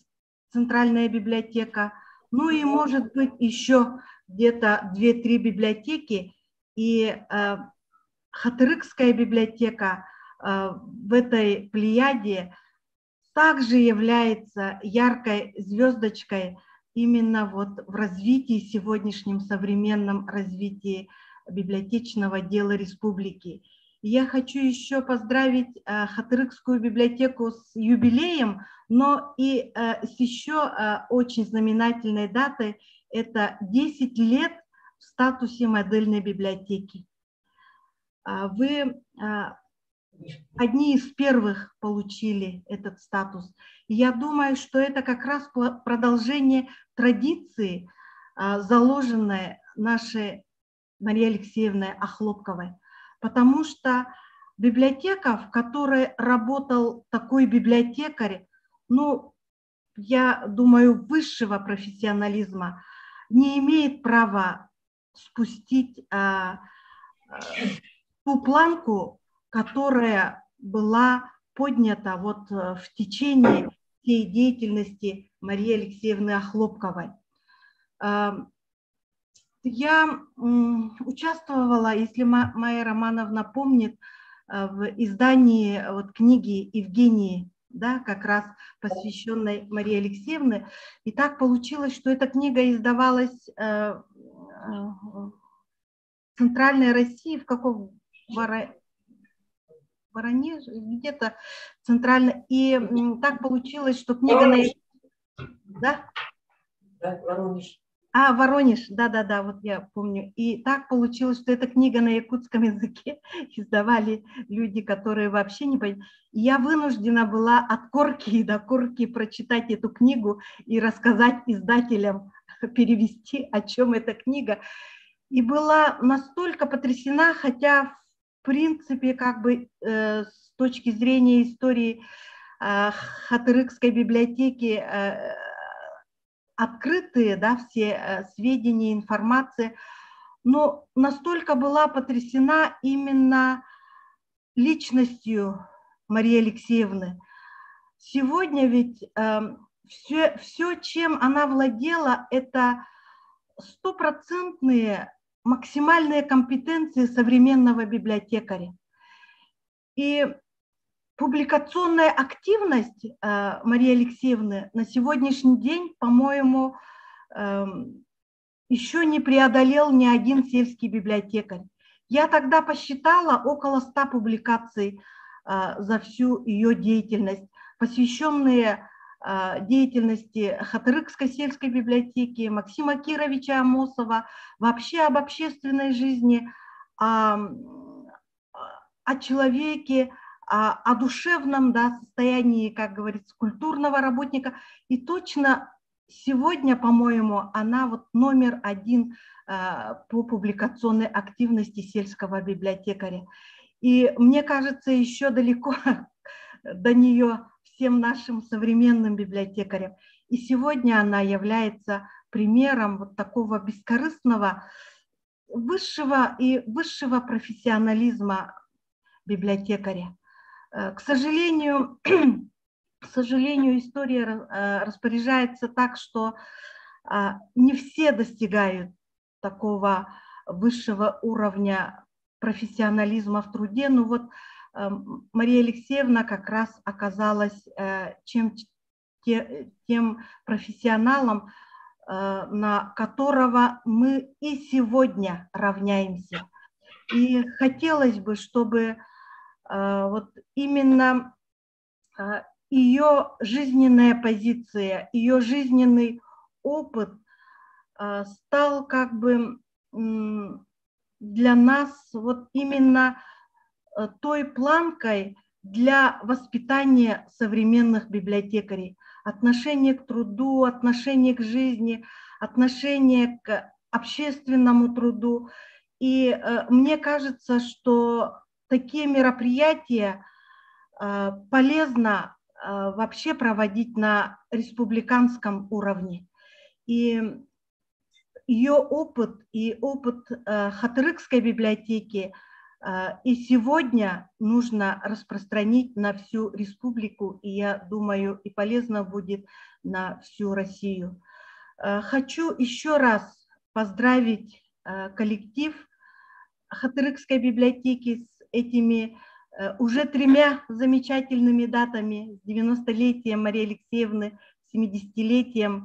центральная библиотека, ну и, может быть, еще где-то 2-3 библиотеки. И Хатырыкская библиотека в этой плеяде также является яркой звездочкой именно вот в развитии, сегодняшнем современном развитии библиотечного дела республики. И я хочу еще поздравить Хатырыкскую библиотеку с юбилеем, но и с еще очень знаменательной датой, это 10 лет в статусе модельной библиотеки. Вы одни из первых получили этот статус. И я думаю, что это как раз продолжение традиции, заложенной нашей Марией Алексеевной Охлопковой. Потому что библиотека, в которой работал такой библиотекарь, ну, я думаю, высшего профессионализма, не имеет права спустить ту планку, которая была поднята вот в течение всей деятельности Марии Алексеевны Охлопковой. Я участвовала, если Майя Романовна помнит, в издании вот книги Евгении да, как раз посвященной Марии Алексеевне. И так получилось, что эта книга издавалась в Центральной России, в каком Воронеж, где-то центрально. И так получилось, что книга... Воронеж. Да? Да, Воронеж. А, Воронеж, да-да-да, вот я помню. И так получилось, что эта книга на якутском языке издавали люди, которые вообще не понимают. И я вынуждена была от корки до корки прочитать эту книгу и рассказать издателям, перевести, о чем эта книга. И была настолько потрясена, хотя в принципе, как бы с точки зрения истории Хатырыкской библиотеки открытые, да, все сведения, информация, но настолько была потрясена именно личностью Марии Алексеевны. Сегодня ведь все, чем она владела, это стопроцентные максимальные компетенции современного библиотекаря. И публикационная активность Марии Алексеевны на сегодняшний день, по-моему, еще не преодолел ни один сельский библиотекарь. Я тогда посчитала около 100 публикаций за всю ее деятельность, посвященные деятельности Хатырыкской сельской библиотеки, Максима Кировича Амосова, вообще об общественной жизни, о человеке, о душевном, да, состоянии, как говорится, культурного работника. И точно сегодня, по-моему, она вот номер один по публикационной активности сельского библиотекаря. И мне кажется, еще далеко до нее всем нашим современным библиотекарям. И сегодня она является примером вот такого бескорыстного, высшего и высшего профессионализма библиотекаря. К сожалению, история распоряжается так, что не все достигают такого высшего уровня профессионализма в труде. Но вот Мария Алексеевна как раз оказалась тем профессионалом, на которого мы и сегодня равняемся. И хотелось бы, чтобы вот именно ее жизненная позиция, ее жизненный опыт стал как бы для нас вот именно той планкой для воспитания современных библиотекарей. Отношение к труду, отношение к жизни, отношение к общественному труду. И мне кажется, что такие мероприятия полезно вообще проводить на республиканском уровне. И ее опыт и опыт Хатырыкской библиотеки и сегодня нужно распространить на всю республику, и я думаю, и полезно будет на всю Россию. Хочу еще раз поздравить коллектив Хатырыкской библиотеки с этими уже тремя замечательными датами, с 90-летием Марии Алексеевны, 70-летием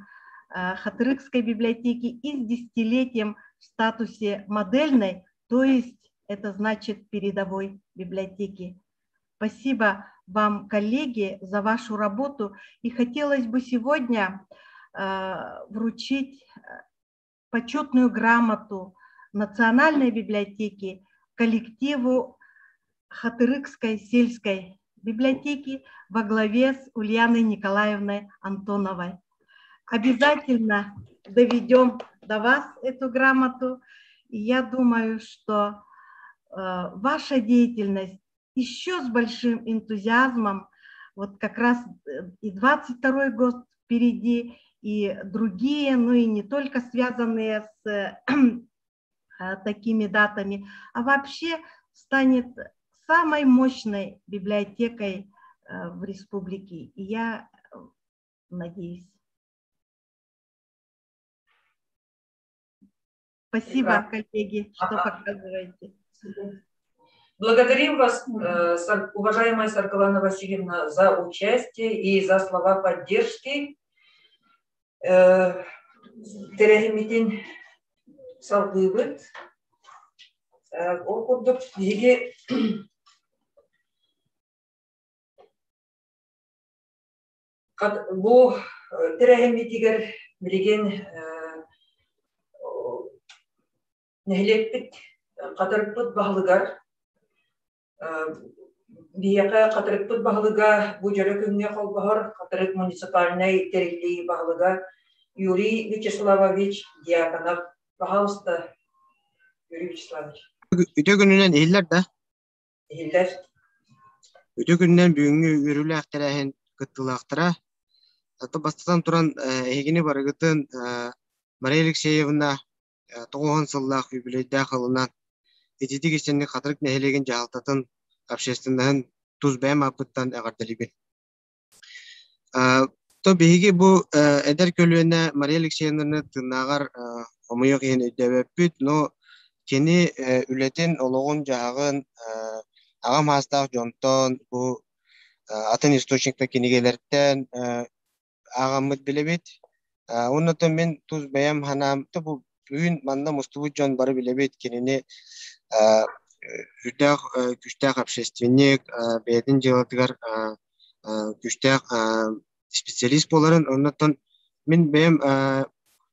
Хатырыкской библиотеки и с десятилетием в статусе модельной, то есть это значит передовой библиотеки. Спасибо вам, коллеги, за вашу работу. И хотелось бы сегодня вручить почетную грамоту Национальной библиотеки коллективу Хатырыкской сельской библиотеки во главе с Ульяной Николаевной Антоновой. Обязательно доведем до вас эту грамоту. И я думаю, что ваша деятельность еще с большим энтузиазмом, вот как раз и 22-й год впереди, и другие, ну и не только связанные с такими датами, а вообще станет самой мощной библиотекой в республике. И я надеюсь. Спасибо, коллеги, что показываете. Благодарим вас, уважаемая Саргалана Васильевна, за участие и за слова поддержки. Тэрээһиммитин салгыыбыт. Ол курдук биһиги бу тэрээһиммитигэр билигин нэһилиэкпит Хатырыкпыт баһылыгар биһиэхэ Хатырыкпыт баһылыга бу дьоро күҥҥэ холбоһор Хатырык муниципальнай тэриллии баһылыга Юрий Вячеславович Дьяконов. Пожалуйста, Юрий Вячеславович. Үтүө күнүнэн иһиллэр да? Иһиллэр. Үтүө күнүнэн бүгүҥҥү үөрүүлээх тэрээһин кыттыылаахтара. Бастатан туран эһигини барыгытын Мария Алексеевна 90 сыллаах үбүлүөйдээх ылынан ититик истинник Хатырык нэһилиэгин дьаһалтатын общественноһын тус бэйэм ааппыттан эҕэрдэлиибин. То биһиги бу эдэр көлүөнэ Мария Алексеевнаны тыыннааҕар хомойуох иһин өйдөөбөппүт, но кини үлэтин, олоҕун-дьаһаҕын аҕам саастаах дьонтон бу атын источниктар кинигэлэртэн ааҕаммыт билэбит. Уонна мин тус бэйэм санаам, бу бүгүн манна мустубут дьон бары билэбит кинини үрдээх күүстээх общественник, бэйэтин дьыалатыгар күүстээх специалист буоларын. Оннуттан мин бэйэм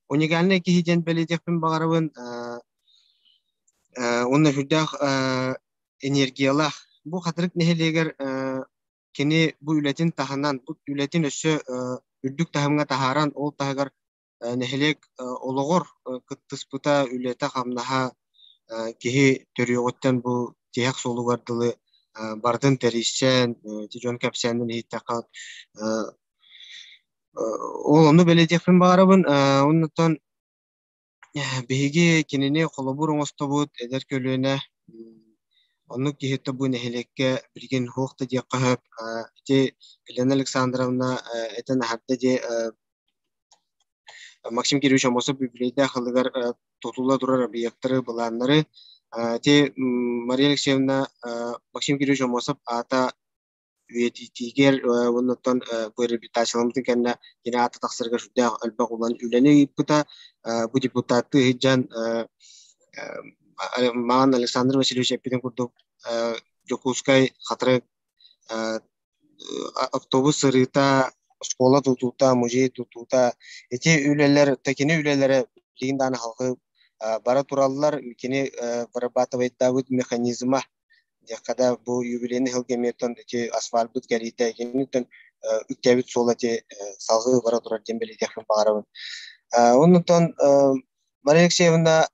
уникальнай киһи диэн бэлиэтиэхпин баҕарабын. Уонна сүрдээх энергиялаах. Бу Хатырык нэһилиэгэр кини бу үлэтин таһынан, бу үлэтин өссө үрдүк таһымҥа таһааран, ол таһыгар нэһилиэк олоҕор кыттыспыта, үлэтэ-хамнаһа киһи төрүөҕүттэн бу тиһэх суолугар дылы барытын тэрийсэн, ити дьон кэпсээнин иһиттэххэ, ол ону бэлиэтиэхпин баҕарабын. Оннуттан биһиги кинини холобур оҥостобут, эдэр көлүөнэ оннук киһи бу нэһилиэккэ билигин суох да диэххэ сөп. Ити Елена Александровна этэн аһарда дии Максим Кирович Аммосов үбүлүөйдээх ылыгар тутулла турар объектары, былааннары ити Мария Алексеевна Максим Кирович Аммосов аата үйэтитиигэр уонна бу реабилитацияламмытын кэннэ кини аата тахсарыгар сүрдээх элбэх улахан үлэни ыыппыта. Бу депутаттыы сылдьан Маҕан Александр Васильевич эппитин курдук Дьокуускай Хатырык автобус сырыыта, оскуола тутуута, музей тутуута ити үлэлэр, кини үлэлэрэ билигин даҕаны халҕыы бара тураллар. Кини вырабатывайдаабыт механизма диэххэ да бу юбилейный сылга эмиэ ити асфальпыт кэлиитэ киниттэн үктээбит суола ити салҕыы бара турар диэн бэлиэтиэхпин баҕарабын. Оннуттан Мария Алексеевна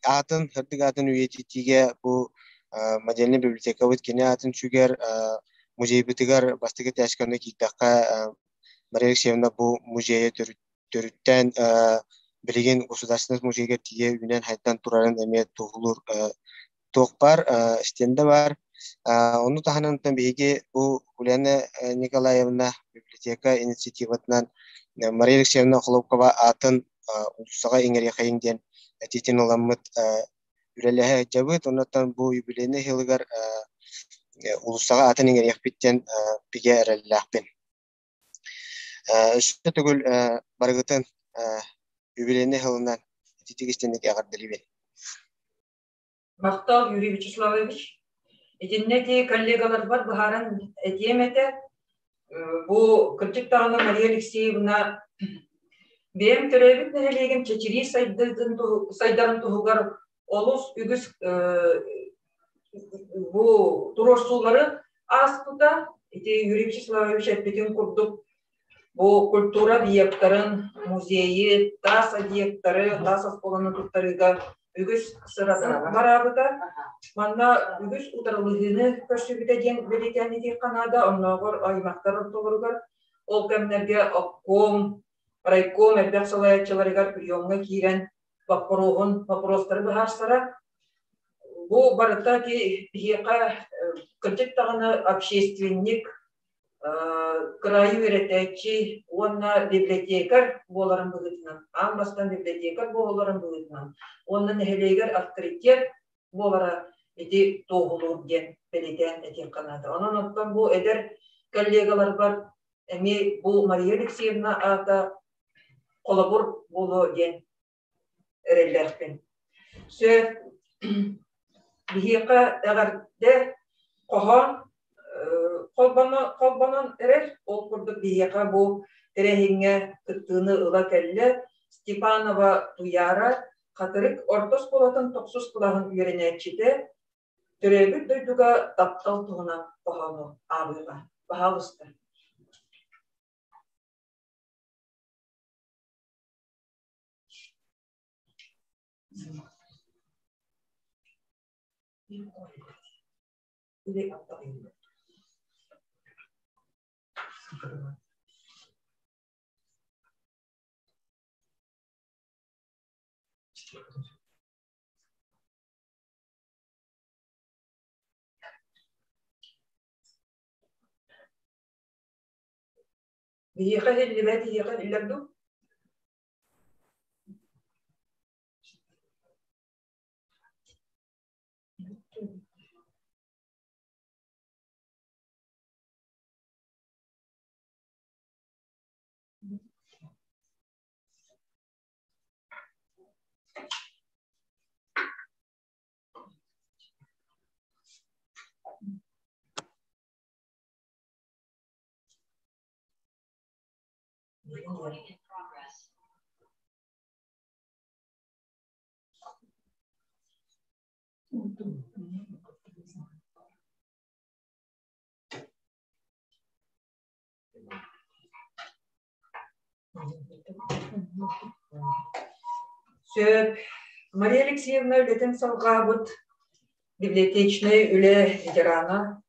аатын, сырдык аатын үйэтитиигэ бу модельнай библиотекабыт кини аатын сүгэр музейбытыгар бастакы этээскэ киирдэххэ Мария Алексеевна бу музейы төрүттээн билигин государственный музейга тиийэ үүнэн-хайдан турарын эмиэ туоһулуур туох баар, стендэ баар. Ону таһынан биһиги бу Ульяна Николаевна библиотека инициативатынан Мария Алексеевна Охлопкова аатын уулуссаҕа иҥэриэхэйиҥ диэн этиитин ыламмыт үлэлэһэ сылдьабыт. Оннуттан бу юбилейнай сылыгар уулуссаҕа аатын иҥэриэхпит диэн бигэ эрэллээхпин. Өссө төгүл барыгытын юбилейнай сылынан ититик истинник эҕэрдэлиибин. Махтал, Юрий Вячеславович. Итиннэ ити коллегаларбар быһааран этиэм этэ. Бу кырдьык даҕаны Мария Алексеевна бэйэм төрөөбүт нэһилиэгим чэчирии сайдарын туһугар олус үгүс бу туруорсуулары ааспыта. Ити Юрий Вячеславович эппитин курдук бу культура объектарын, музейы, таас объектары, таас оскуоланы туттарыыга үгүс сыратын бараабыта. Манна үгүс утарылыһыыны көрсүбүтэ диэн бэлиэтээн этиэххэ наада, оннооҕор аймахтар ортолоругар ол кэмнэргэ обком, райком элбэх салайааччыларыгар приемҥа киирэн боппуруоһун, боппуруостары быһаарсара. Бу барыта биһиэхэ кырдьык даҕаны общественник, кыраайы үөрэтээччи уонна библиотекарь буоларын быһыытынан, аан бастаан библиотекарь буоларын быһыытынан уонна нэһилиэгэр авторитет буолара. ити туоһулуур диэн бэлиэтээн этиэххэ наада. Онон оттон бу эдэр коллегаларбар эмиэ бу Мария Алексеевна аата холобур буолуо диэн эрэллээхпин. Сөп биһиэхэ эҕэрдэ хоһоон холбонон эрэр. Ол курдук биһиэхэ бу тэрээһиҥҥэ кыттыыны ыла кэллэ Степанова Туяра Хатырык орто оскуолатын тохсус кылааһын үөрэнээччитэ төрөөбүт дойдуга таптал туһунан хоһоону ааҕыаҕа. Баһаалыста. Биһиэхэ иһиллибэт, иһиэхэ иһиллэр дуу? Сөп. Мария Алексеевна үлэтин салҕаабыт библиотечнай үлэ ветерана,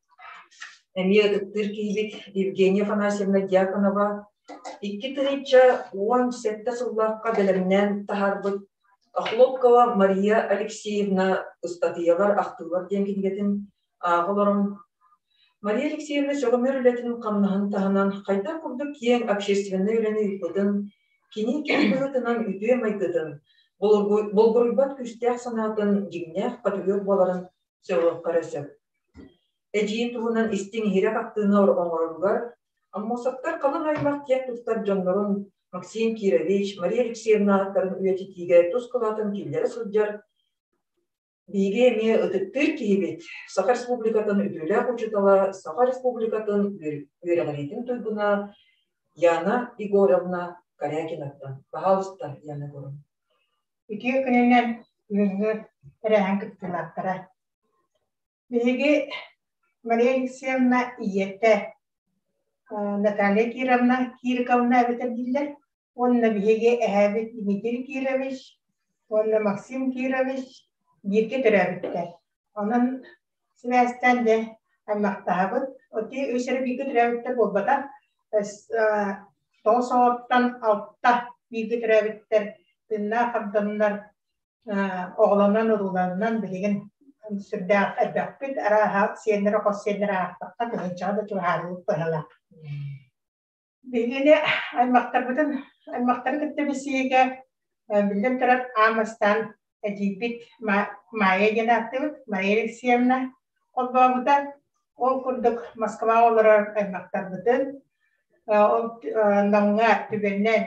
эмиэ ытыктыыр киһибит Евгения Афанасьевна Дьяконова 2017 сыллаахха бэлэмнээн таһаарбыт Охлопкова Мария Алексеевна ыстатыйалар, ахтыылар диэн кинигэтин ааҕа олорон Мария Алексеевна сөҕүмэр үлэтин-хамнаһын таһынан хайдах курдук киэҥ общественнай үлэни ыыппытын, кини киһи быһыытынан үтүө майгытын, булгуруйбат күүстээх санаатын дьиҥнээх патриот буоларын сөҕүөххэ эрэ сөп. Эдьиийин туһунан истиҥ-иһирэх ахтыыны оҥороругар Аммосовтар халыҥ аймах киэн туттар дьоннорун Максим Кирович, Мария Алексеевна ааттарын үйэтитиигэ тус кылаатын киллэрэ сылдьар Биһиги эмиэ ытыктыыр киһибит, Саха Республикатын үтүөлээх учуутала, Саха Республикатын үөрэҕириитин туйгуна Яна Егоровна Корякинаттан. Пожалуйста, Яна Егоровна. Үтүө күнүнэн бүгүҥҥү тэрээһин кыттыылаахтара. Биһиги Мария Алексеевна ийэтэ Наталья Кировна Кириковна эбэтэр дииллэр. Уонна биһиги эһээбит Дмитрий Кирович уонна Максим Кирович бииргэ төрөөбүттэр. Онон сибээстээн дьэ аймахтаһабыт. Оти үс эрэ бииргэ төрөөбүттэр буолбатах. 9 оҕоттон алта бииргэ төрөөбүттэр тыыннаах ордоннор оҕолонон-урууланан билигин сүрдээх элбэхпит. Арааһа сиэннэрэ, хос сиэннэрэ аахтахха тыһыынчаҕа да чугаһаабыт быһыылаах. Биһигини аймахтарбытын аймахтары кытта билсиигэ биллэн турар аан бастаан эдьиийбит Майя диэн ааттыыбыт, Мария Алексеевна холбообута. Ол курдук Москваҕа олорор аймахтарбытын ол Намҥа түбэнэн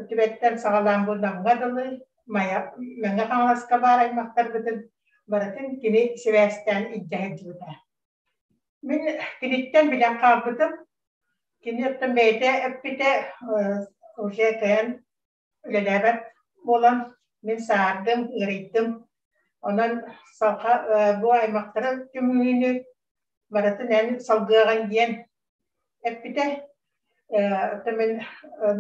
Түбэттэн саҕалаан бу Намҥа дылы Майа Мэҥэ Хаҥаласка баар аймахтарбытын барытын кини сибээстээн илдьэ сылдьыбыта. Мин киниттэн билэн хаалбытым. Кини оттон бэйэтэ эппитэ уже кыайан үлэлээбэт буолан мин саардым, ыарыйдым. Онон салха бу аймахтара түмүүнү барытын эн салгыаҕын диэн эппитэ. Оттон мин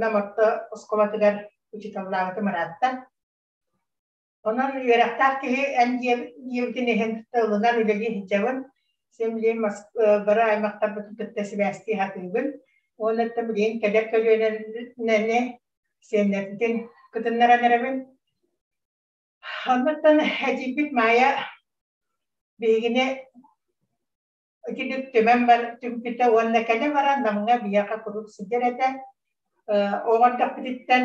Нам орто оскуолатыгар учууталлаабытым ыраатта. Онон үөрэхтээх киһи эн диэбитин иһин тылынан үлэлии сылдьабын. Син билигин бары аймахтарбытын кытта сибээстии сатыыбын. Уонна билигин кэлэр көлүөнэни сиэннэрбитин кытыннаран эрэбин. Оннуттан эдьиийбит Маайа биһигини итинник түмэн бар түмпүтэ уонна кэлэ баран Намҥа биһиэхэ куруук сылдьар этэ. Оҕо эрдэхпититтэн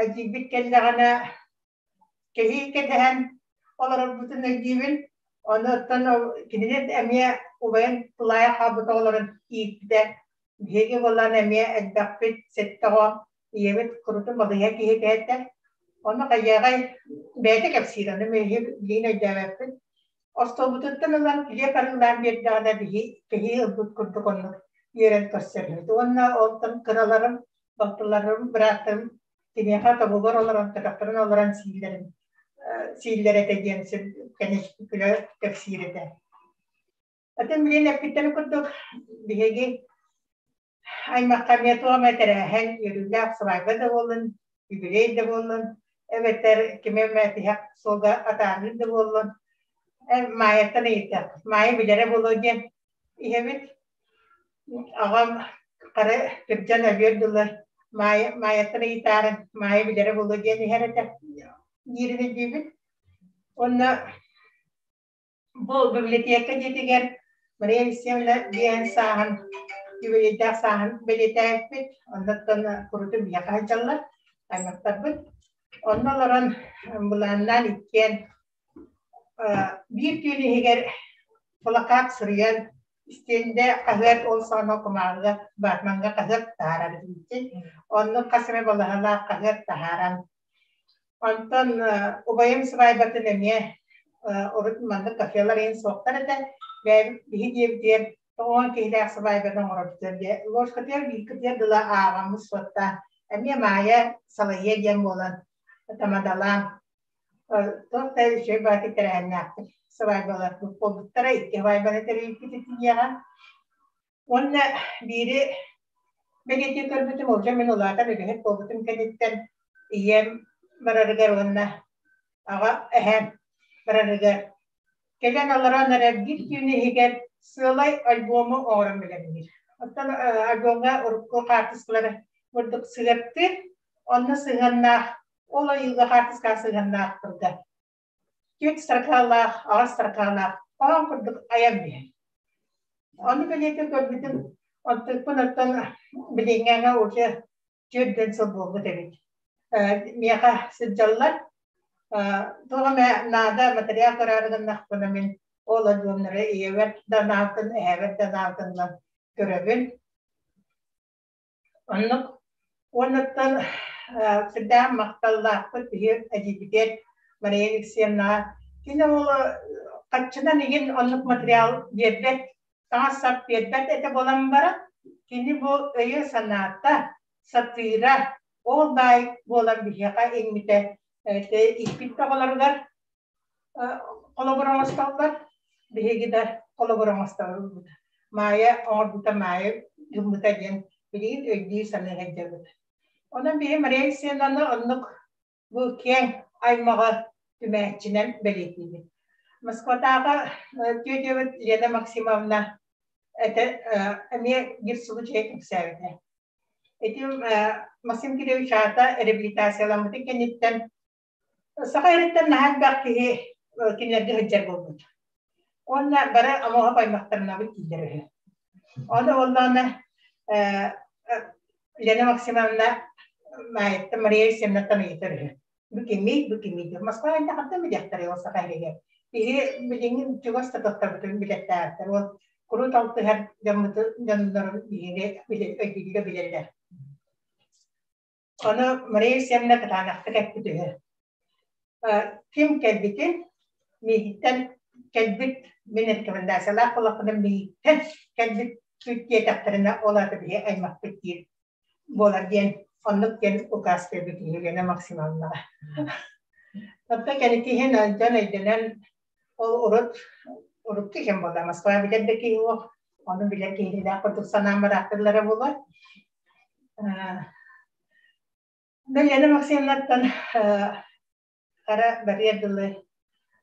эдьиийбит кэллэҕинэ кэһии кэтэһэн олорорбутун өйдүүбүн. Ону оттон кинини эмиэ убайын тулаайах хаалбыт оҕолорун ииппитэ. Биһиги буолан эмиэ элбэхпит, сэттэ оҕо, ийэбит курутун балыйа киһитэ этэ. Ону хайыаҕай бэйэтэ кэпсиир, ону миһи билигин өйдөөбөппүн. Остуолбутуттан ылан килиэп арыылаан биэрдэҕинэ биһи кэһии ылбыт курдук оннук үөрэн көрсөрбүт. Уонна онтон кыраларым, балтыларым, бырааттарым киниэхэ тобугар олорон, көтөхтөрөн олорон сииллэрин сииллэр этэ диэн күлэ кэпсиир этэ. Атын билин эппиттэрин курдук биһиги аймахха эмиэ туох эмэ тэрээһин, үөрүүлээх свадьба да буоллун, юбилей да буоллун, эбэтэр кими эмэ тиһэх суолга атаарыы да буоллун, Маайаттан ыйытыахпыт. Маайа билэрэ буолуо диэн иһэбит. Аҕам хара кырдьан өлүөр дылы Маайа, Маайаттан ыйытаарын Маайа билэрэ буолуо диэн иһэр этэ диирин өйдүүбүт. Уонна Бу библиотека дьиэтигэр Мария Алексеевна диэн сааһын, юбилейдаах сааһын бэлиэтээбиппит. Оннуттан курутун биһиэхэ сылдьаллар, аймахтарбыт. Онно олорон былааннаан иккиэн биир түүн иһигэр плакат суруйан, истиэндэ хаһыат ол саҕана кумааҕыга Батмаҥҥа хаһыат таһаарар этибит. Онно хас эмэ балаһалаах хаһыат таһааран Онтон убайым сыбаайбатын эмиэ урут маннык кафелар иһин суохтар этэ. Бэйэбит биһи диэбитигэр тоҕуон киһилээх сыбаайбатын оҥоробутугар диэ ложкатыгар бииркитигэр дылы ааҕаммыт суоттаан эмиэ Маайа салайыа диэн буолан тамадалаан туох да үчүгэй баҕайытык тэрээһиннээхтик сыбаайбаларбыт буолбуттара икки сыбаайбаны тэрийбит итиниэҕэ. Уонна биири бэлиэтии көрбүтүм, олдьо мин улаатан үлэһит буолбутум кэнниттэн ийэм барарыгар уонна аҕа эһээм барарыгар кэлэн олорон эрэ биир түүн иһигэр сыалай альбому оҥорон бэлэмниир. Оттон альбомҥа урукку хаартыскалары курдук сыһыаттыыр, онно сыһыаннаах, ол ойууга хаартыскаҕа сыһыаннаах тылга түөрт строкалаах, аҕыс строкалаах хоһоон курдук айан биһэр. Ону бэлиэтии көрбүтүм, онтукпун оттон билиҥҥэҥэ уже 40 сыл буолбут эбит. Миэхэ сылдьаллар. Туох эмэ наада материал көрөөрү гыннахпына мин ол альбомнары ийэбэр да наалтын, эһээбэр да наалтыннан көрөбүн. Оннук уоннаттан сүрдээх махталлаахпыт биһи эдьиийбитигэр Мария Алексеевнаҕа. Кини ол хаччынан игин оннук материал биэрбэт, таҥас-сап биэрбэт этэ буолан баран, кини бу өйө-санаата, сатыыра ол баай буолан биһиэхэ иҥмитэ ииппит оҕолоругар холобур оҥостоллор, биһиги да холобур оҥостобут. Маайа оҥорбута Маайа гыммыта диэн билигин өйдүү саныы сылдьабыт. Онон биһи Мария Алексеевнаны оннук бу киэҥ аймаҕы түмээччинэн бэлиэтиибит. Москватааҕы тетябыт Лена Максимовна этэ эмиэ биир случай кэпсээбитэ. Ити Максим Кириллович аата реабилитацияламмытын кэнниттэн Саха эриттэн наһаа элбэх киһи кинилэргэ сылдьар буолбут. Уонна бары омоһоп аймахтарынабыт дииллэр үһү. Ону уонна Лена Максимовна Маайаттан Мария Алексеевнаттан ыйытар үһү. Бу кимий, бу кимий диэн. Москва айдахаттан билиэхтэрэ ол саха иһигэр. Биһи билиҥҥи чугас да тохтобутун билэттээхтэр. Ол курут алтыһар дьоннорун биһиги өйдүүллэ билэллэр. Ону Мария Алексеевна кытаанахтык эппит үһү. Ким кэлбитин, миигиттэн кэлбит, мин рекомендациялаах буоллахпына, миигиттэн кэлбит диэтэхтэринэ, ол аата биһи аймахпыт диир буолар диэн, оннук диэн указ биэрбит Елена Максимовнаҕа. Оттон кэнники иһин дьон өйдөнөн, ол урут урукку кэм буолла, Москва билэр да киһи суох, ону билэр киһилээх курдук санаан бараахтыыллара буолар. Лена Максимовнаттан хара барыар дылы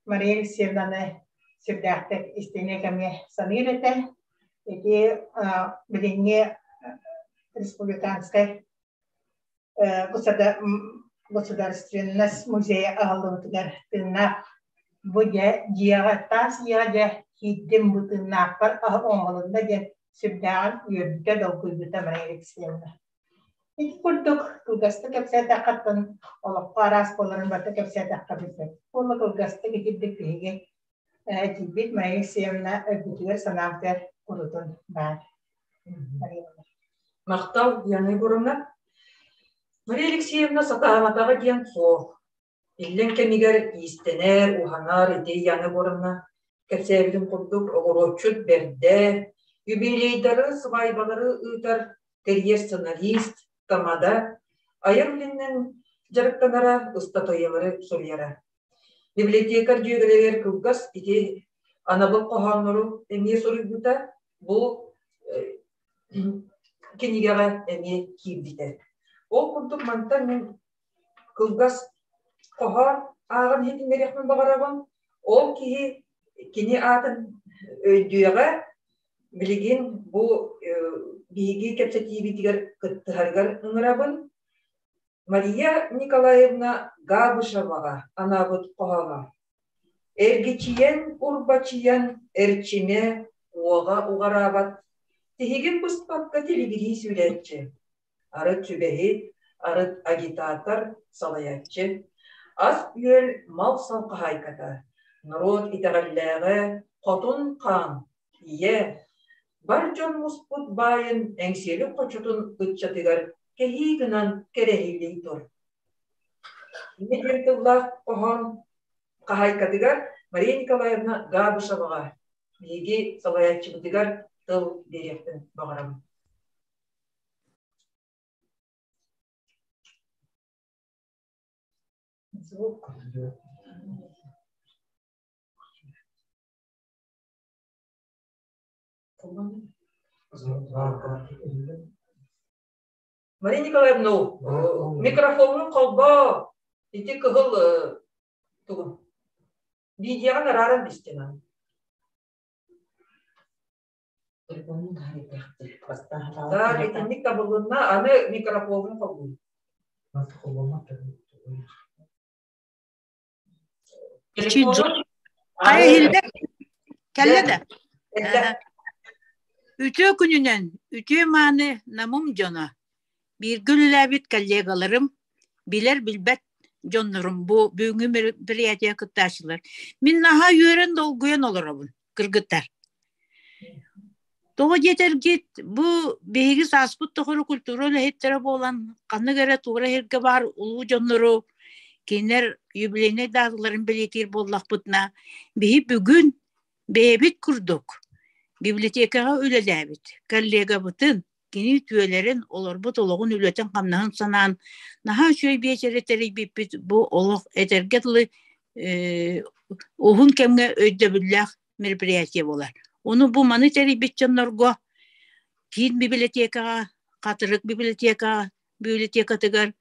Мария Алексеевнаны сүрдээхтик истиҥэ кэмҥэ саныыр этэ. Ити билиҥҥи республиканскай государственность музейа аһыллыбытыгар тыыннаах бу дьэ дьиэҕэ таас дьиэҕэ дьэ киирдим бу тыыннаахпар оҥоһулунна диэн сүрдээҕин үөрбүтэ долгуйбута Мария Алексеевна. Ити курдук кылгастык кэпсээтэххэ олоххо араас буоларын барыта кэпсээтэххэ билбэт. Буолла кылгастык итирдик биһиги этийбит Майя Алексеевна өйбүтүгэр санаабытыгар курутун баар. Махтал, Яна Егоровна. Мария Алексеевна сатаабатаҕа диэн суох. Иллэҥ кэмигэр иистэнэр, уһанар ити Яна Егоровна кэпсээбитин курдук оҕуруотчут бэрдэ, юбилейдары, сыбаайбалары ыытар тэрийэр сценарист, тамада, айар үлэнэн дьарыктанара, ыстатыйалары суруйара. Библиотекарь дьүөгэлэригэр кылгас ити анабыл хоһооннору эмиэ суруйбута, бу кинигэҕэ эмиэ киирбитэ. Ол курдук мантан мин кылгас хоһоон ааҕан иһитиннэриэхпин баҕарабын. Ол киһи кини аатын өйдүөҕэ, билигин бу биһиги кэпсэтиибитигэр кыттыһарыгар ыҥырабын. Мария Николаевна Габышеваҕа анаабыт хоһооно. Эргичийэн, урбачыйан, эрчимэ, уоҕа уҕараабат, тиһигин быспакка тилигирии сүүрээччи. Арыт сүбэһит, арыт агитатор, салайааччы, ас-үөл, мал-сал хаһаайката, норуот итэҕэллээҕэ, хотун хаан, ийэ, бар дьон муспут баайын Эҥсиэли хочотун ыччатыгар кэһии гынан кэрэһилии тур. Инньэ диэн тыллаах хоһоон хаһаайкатыгар Мария Николаевна Габышеваҕа биһиги салайааччыбытыгар тыл биэриэхпин баҕарабын. Звук. Мария Николаевна, микрофонун холбоо, ити кыһыл тугун видеоҕа арааран бистин. Так, итинник табылынна, аны микрофонун холбуу. Хайа иһиллэр? Кэллэ да? Үтүө күнүнэн, үтүө мааны Намым дьоно, бииргэ үлэлээбит коллегаларым, билэр-билбэт дьоннорум бу бүгүҥҥү мероприятие кыттааччылар. Мин наһаа үөрэн долгуйан олоробун, кыргыттар. Тоҕо диэтэргит, бу биһиги сааспыт тухары культура үлэһиттэрэ буолан, ханнык эрэ туора иһиргэ баар улуу дьоннору кинилэр юбилейнай дааталарын бэлиэтиир буоллахпытына, биһи бүгүн бэйэбит курдук библиотекаҕа үлэлээбит коллегабытын, кини үтүөлэрин, олорбут олоҕун үлэтин-хамнаһын санаан, наһаа үчүгэй биэчэри тэрийбиппит бу олох этэргэ дылы уһун кэмҥэ өйдөбүллээх мероприятие буолар. Ону бу маны тэрийбит дьоннорго киин библиотекаҕа, Хатырык библиотекаҕа, библиотекатыгар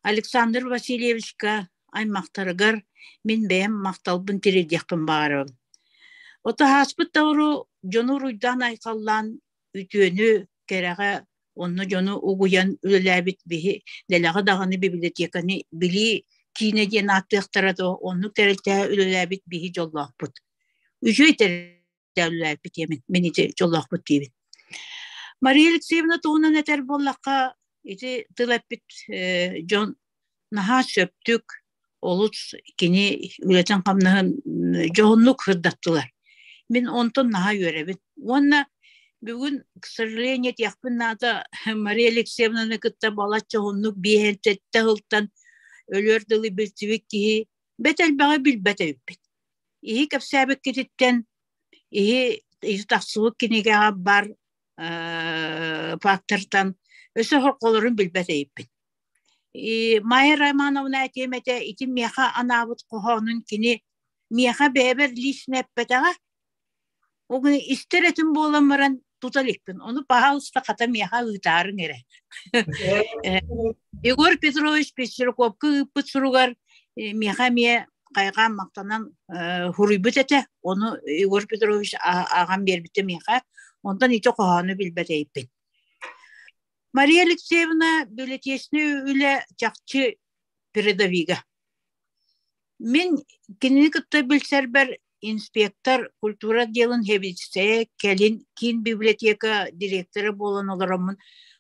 Александр Васильевичка аймахтарыгар мин бэйэм махталбын тириэрдиэхпин баҕарабын. Ото ааспыт тауру дьону уруйдаан-айхаллаан үтүөнү, кэрэҕэ онно дьону угуйан үлэлээбит биһи дэлэҕэ даҕаны библиотеканы билии киинэ диэн ааттыахтара дуо, оннук тэрилтэҕэ үлэлээбит биһи дьоллоохпут. Үчүгэй тэрилтэҕэ үлэлээбиппит диэмин, мин ити дьоллоохпут диибин. Мария Алексеевна туһунан этэр буоллахха, ити тыл эппит дьон наһаа сөптүк, олус кини үлэтин-хамнаһын дьоһуннук сырдаттылар. Мин онтон наһаа үөрэбин. Уонна бүгүн, к сожалению, этиэхпин наада, Мария Алексеевнаны кытта балачча уһуннук биэһэнтэттэ сылтан өлүөр дылы билсибит киһи бэт элбэҕи билбэт эбиппит. Иһи кэпсээбиккититтэн иһи иһи тахсыбыт кинигэҕэ бар фактортан өссө хорколорун билбэт эбиппин. Майя Романовна этиэм этэ, ити миэхэ анаабыт хоһоонун кини миэхэ бэйэбэр лично эппэтэҕэ. Ол гына истэр этим буолан баран тута иликпин. Ону пожалуйста хата миэхэ ыытаарыҥ эрэ. Егор Петрович Пестерковка ыыппыт суругар миэхэ эмиэ хайҕаан махтанан хуруйбут этэ. Ону Егор Петрович ааҕан биэрбитэ миэхэ. Онтон ити хоһоону билбэт эбиппин. Мария Алексеевна библиотечнай үлэ чахчы передовига. Мин кинини кытта билсэрбэр инспектор культура отделын сэбиэдиссэйэ, кэлин киин библиотека директора буолан олороммун.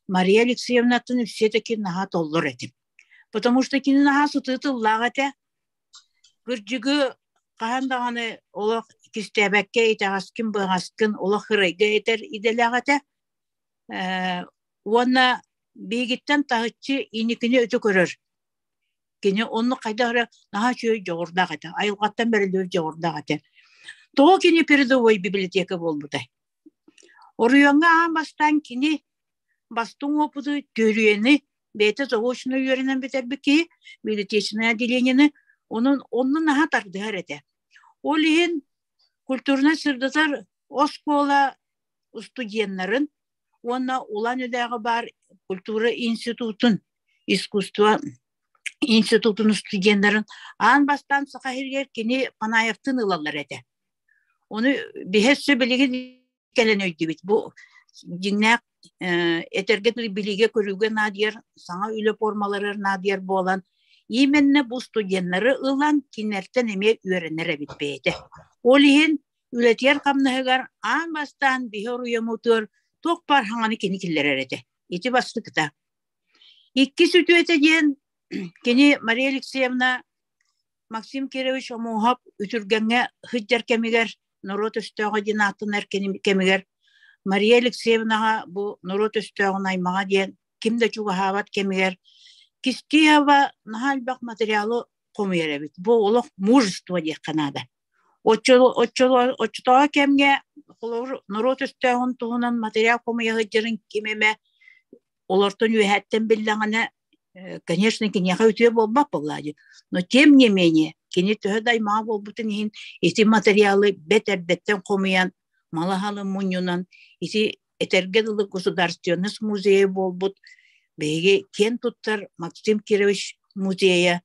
Мария Алексеевнаттан все-таки наһаа толлор этим. Потому что кини наһаа сытыы тыллаах этэ. Кырдьыгы хаһан даҕаны олох кистээбэккэ итэҕэскин быһаҕаскын олох ырайга этэр идэлээх этэ. Уонна биһигиттэн таһыччы инникини өтө көрөр. Кини оннук хайдах эрэ наһаа үчүгэй дьоҕурдаах этэ. Айылҕаттан бэриллибит дьоҕурдаах этэ. Тоҕо кини передовой библиотека буолбутай? Оройуоҥҥа аан бастаан кини бастыҥ уопуту түөрүйэни бэйэтэ заочно үөрэнэн бүтэрбит киһи библиотечное отделениены онон онно наһаа тардыһар этэ. Ол иһин культурнай сырдатар оскуола устудьуоннарын уонна Улан-Үдэҕэ баар культура институтун искусство институтун студеннарын аан бастаан Саха сиригэр кини Панаевтыын ылаллар этэ. Ону биһи өссө билигин кэлэн өйдүүбүт. Бу дьиҥнээх этэргэ билиигэ-көрүүгэ наадыйар, саҥа үлэ формаларыгар наадыйар буолан, именно бу студеннары ылан кинилэртэн эмиэ үөрэнэр эбит бэйэтэ. Ол иһин үлэтигэр-хамнаһыгар аан бастаан биһи оруйаммытыгар туох баар хаҥаны кини киллэрэр этэ. Ити бастакыта. Иккис үтүөтэ диэн кини Мария Алексеевна Максим Кирович Омуоһап үтүргэҥҥэ сылдьар кэмигэр норуот өстөөҕө диэн ааттанар кэмигэр Мария Алексеевнаҕа бу норуот өстөөҕүн аймаҕа диэн ким да чугаһаабат кэмигэр Кистиева наһаа элбэх материалы хомуйар эбит. Бу олох мужество диэххэ наада. Оччотооҕу кэмҥэ холобур норуот өстөөҕүн туһунан материал хомуйа сылдьарын ким эмэ олортон үөһэттэн биллэҕинэ конечно, киниэхэ үтүө буолбат буоллаа дии. Но тем не менее, кини төһө да аймаҕа буолбутун иһин ити материалы бэт эрдэттэн хомуйан, малаһалы мунньунан, ити этэргэ дылы государственность музейа буолбут биһиги киэн туттар Максим Кирович музейа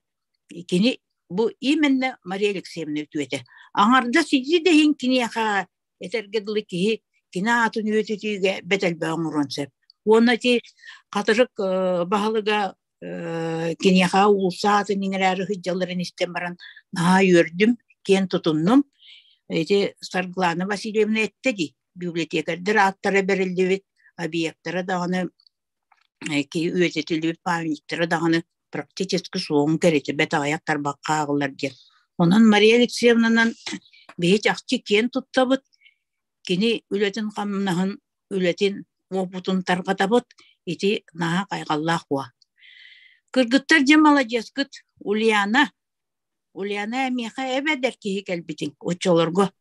кини бу именно Мария Алексеевна үтүөтэ. Аҥардас ити да иһин киниэхэ этэргэ дылы киһи кини аатын үөтүтүүгэ бэт элбэҕи оҥоруон сөп. Уонна ити Хатырык баһылыга киниэхэ уулусса аатын иҥэрээри сылдьалларын истэн баран наһаа үөрдүм, киэн тутуннум. Ити Саргылана Васильевна эттэ дии, библиотекардар ааттара бэриллибит, объектара даҕаны киһи үйэтитиллибит памятниктара даҕаны практически суоҕун кэриэтэ бэт аҕыйах тарбахха ааҕыллар диэн. Онон Мария Алексеевнанан биһи чахчы киэн туттабыт, кини үлэтин-хамнаһын, үлэтин уопутун тарҕатабыт, ити наһаа хайҕаллаах уо. Кыргыттар дьэ маладьыаскыт, Ульяна, Ульяна эмиэхэ эбэдэр киһи кэлбитиҥ оччолорго.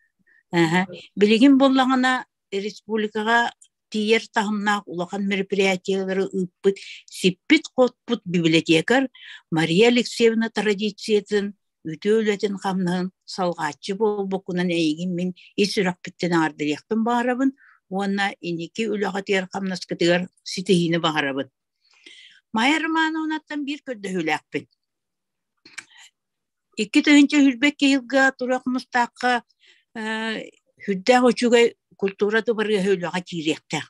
Билигин буоллаҕына республикаҕа тиийэр таһымнаах улахан мероприятиелары ыыппыт сиппит-хотпут библиотекарь Мария Алексеевна традициятын, үтүө үлэтин-хамнаһын салҕааччы буолбуккунан эйигин мин ис сүрэхпиттэн эҕэрдэлиэхпин баҕарабын уонна инники үлэҕитигэр-хамнаскытыгар ситиһиини баҕарабын. Майя Романовнаттан биир көрдөһүүлээхпин. 2022 сылга Тура Хомустаахха сүрдээх үчүгэй культура дыбарыаһа үлэҕэ киириэхтээх.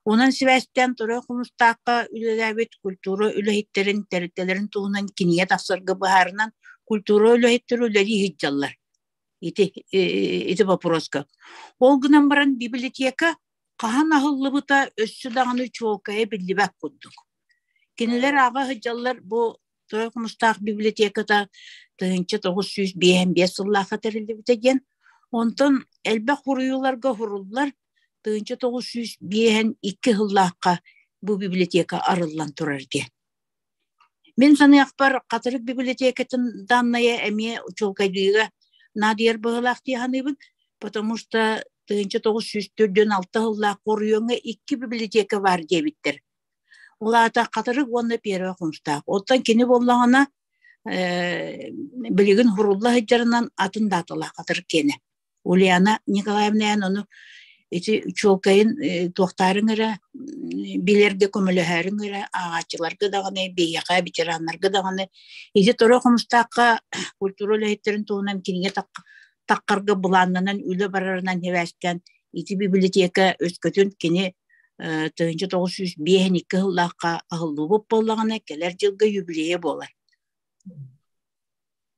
Онон сибээстээн Тура Хомустаахха үлэлээбит культура үлэһиттэрин тэрилтэлэрин туһунан кинигэ тахсарга быһаарынан культура үлэһиттэрэ үлэлии сылдьаллар ити ити вопроска. Ол гынан баран библиотека хаһан аһыллыбыта өссө даҕаны чуолкайа биллибэт курдук. Кинилэр ааҕа сылдьаллар бу Тойо Хомустаах библиотеката 1955 сыллаахха тэриллибитэ диэн. Онтон элбэх хуруйууларга хуруллар 1952 сыллаахха бу библиотека арыллан турар диэн. Мин саныахпар, Хатырык библиотекатын данная эмиэ чуолкайдыыга наадыйар быһыылаах дии саныыбын, потому что 1946 сыллаах оройуоҥҥа икки библиотека баар диэбиттэр. Ол аата Хатырык уонна Первый Хомустаах. Оттон кини буоллаҕына билигин хурулла сылдьарынан атын дааталаах Хатырык киэнэ. Ульяна Николаевна эн ону ити чуолкайын туохтаарыҥ эрэ билэргэ көмөлөһөөрүҥ эрэ ааҕааччыларга даҕаны биһиэхэ ветераннарга даҕаны ити Торо Хомустаахха культура үлэһиттэрин туһунан кинигэ таххарга былааннанан үлэ барарынан сибээстээн ити библиотека өскөтүн кини 1952 сыллаахха аһыллыбыт буоллаҕына кэлэр дьылга юбилейа буолар.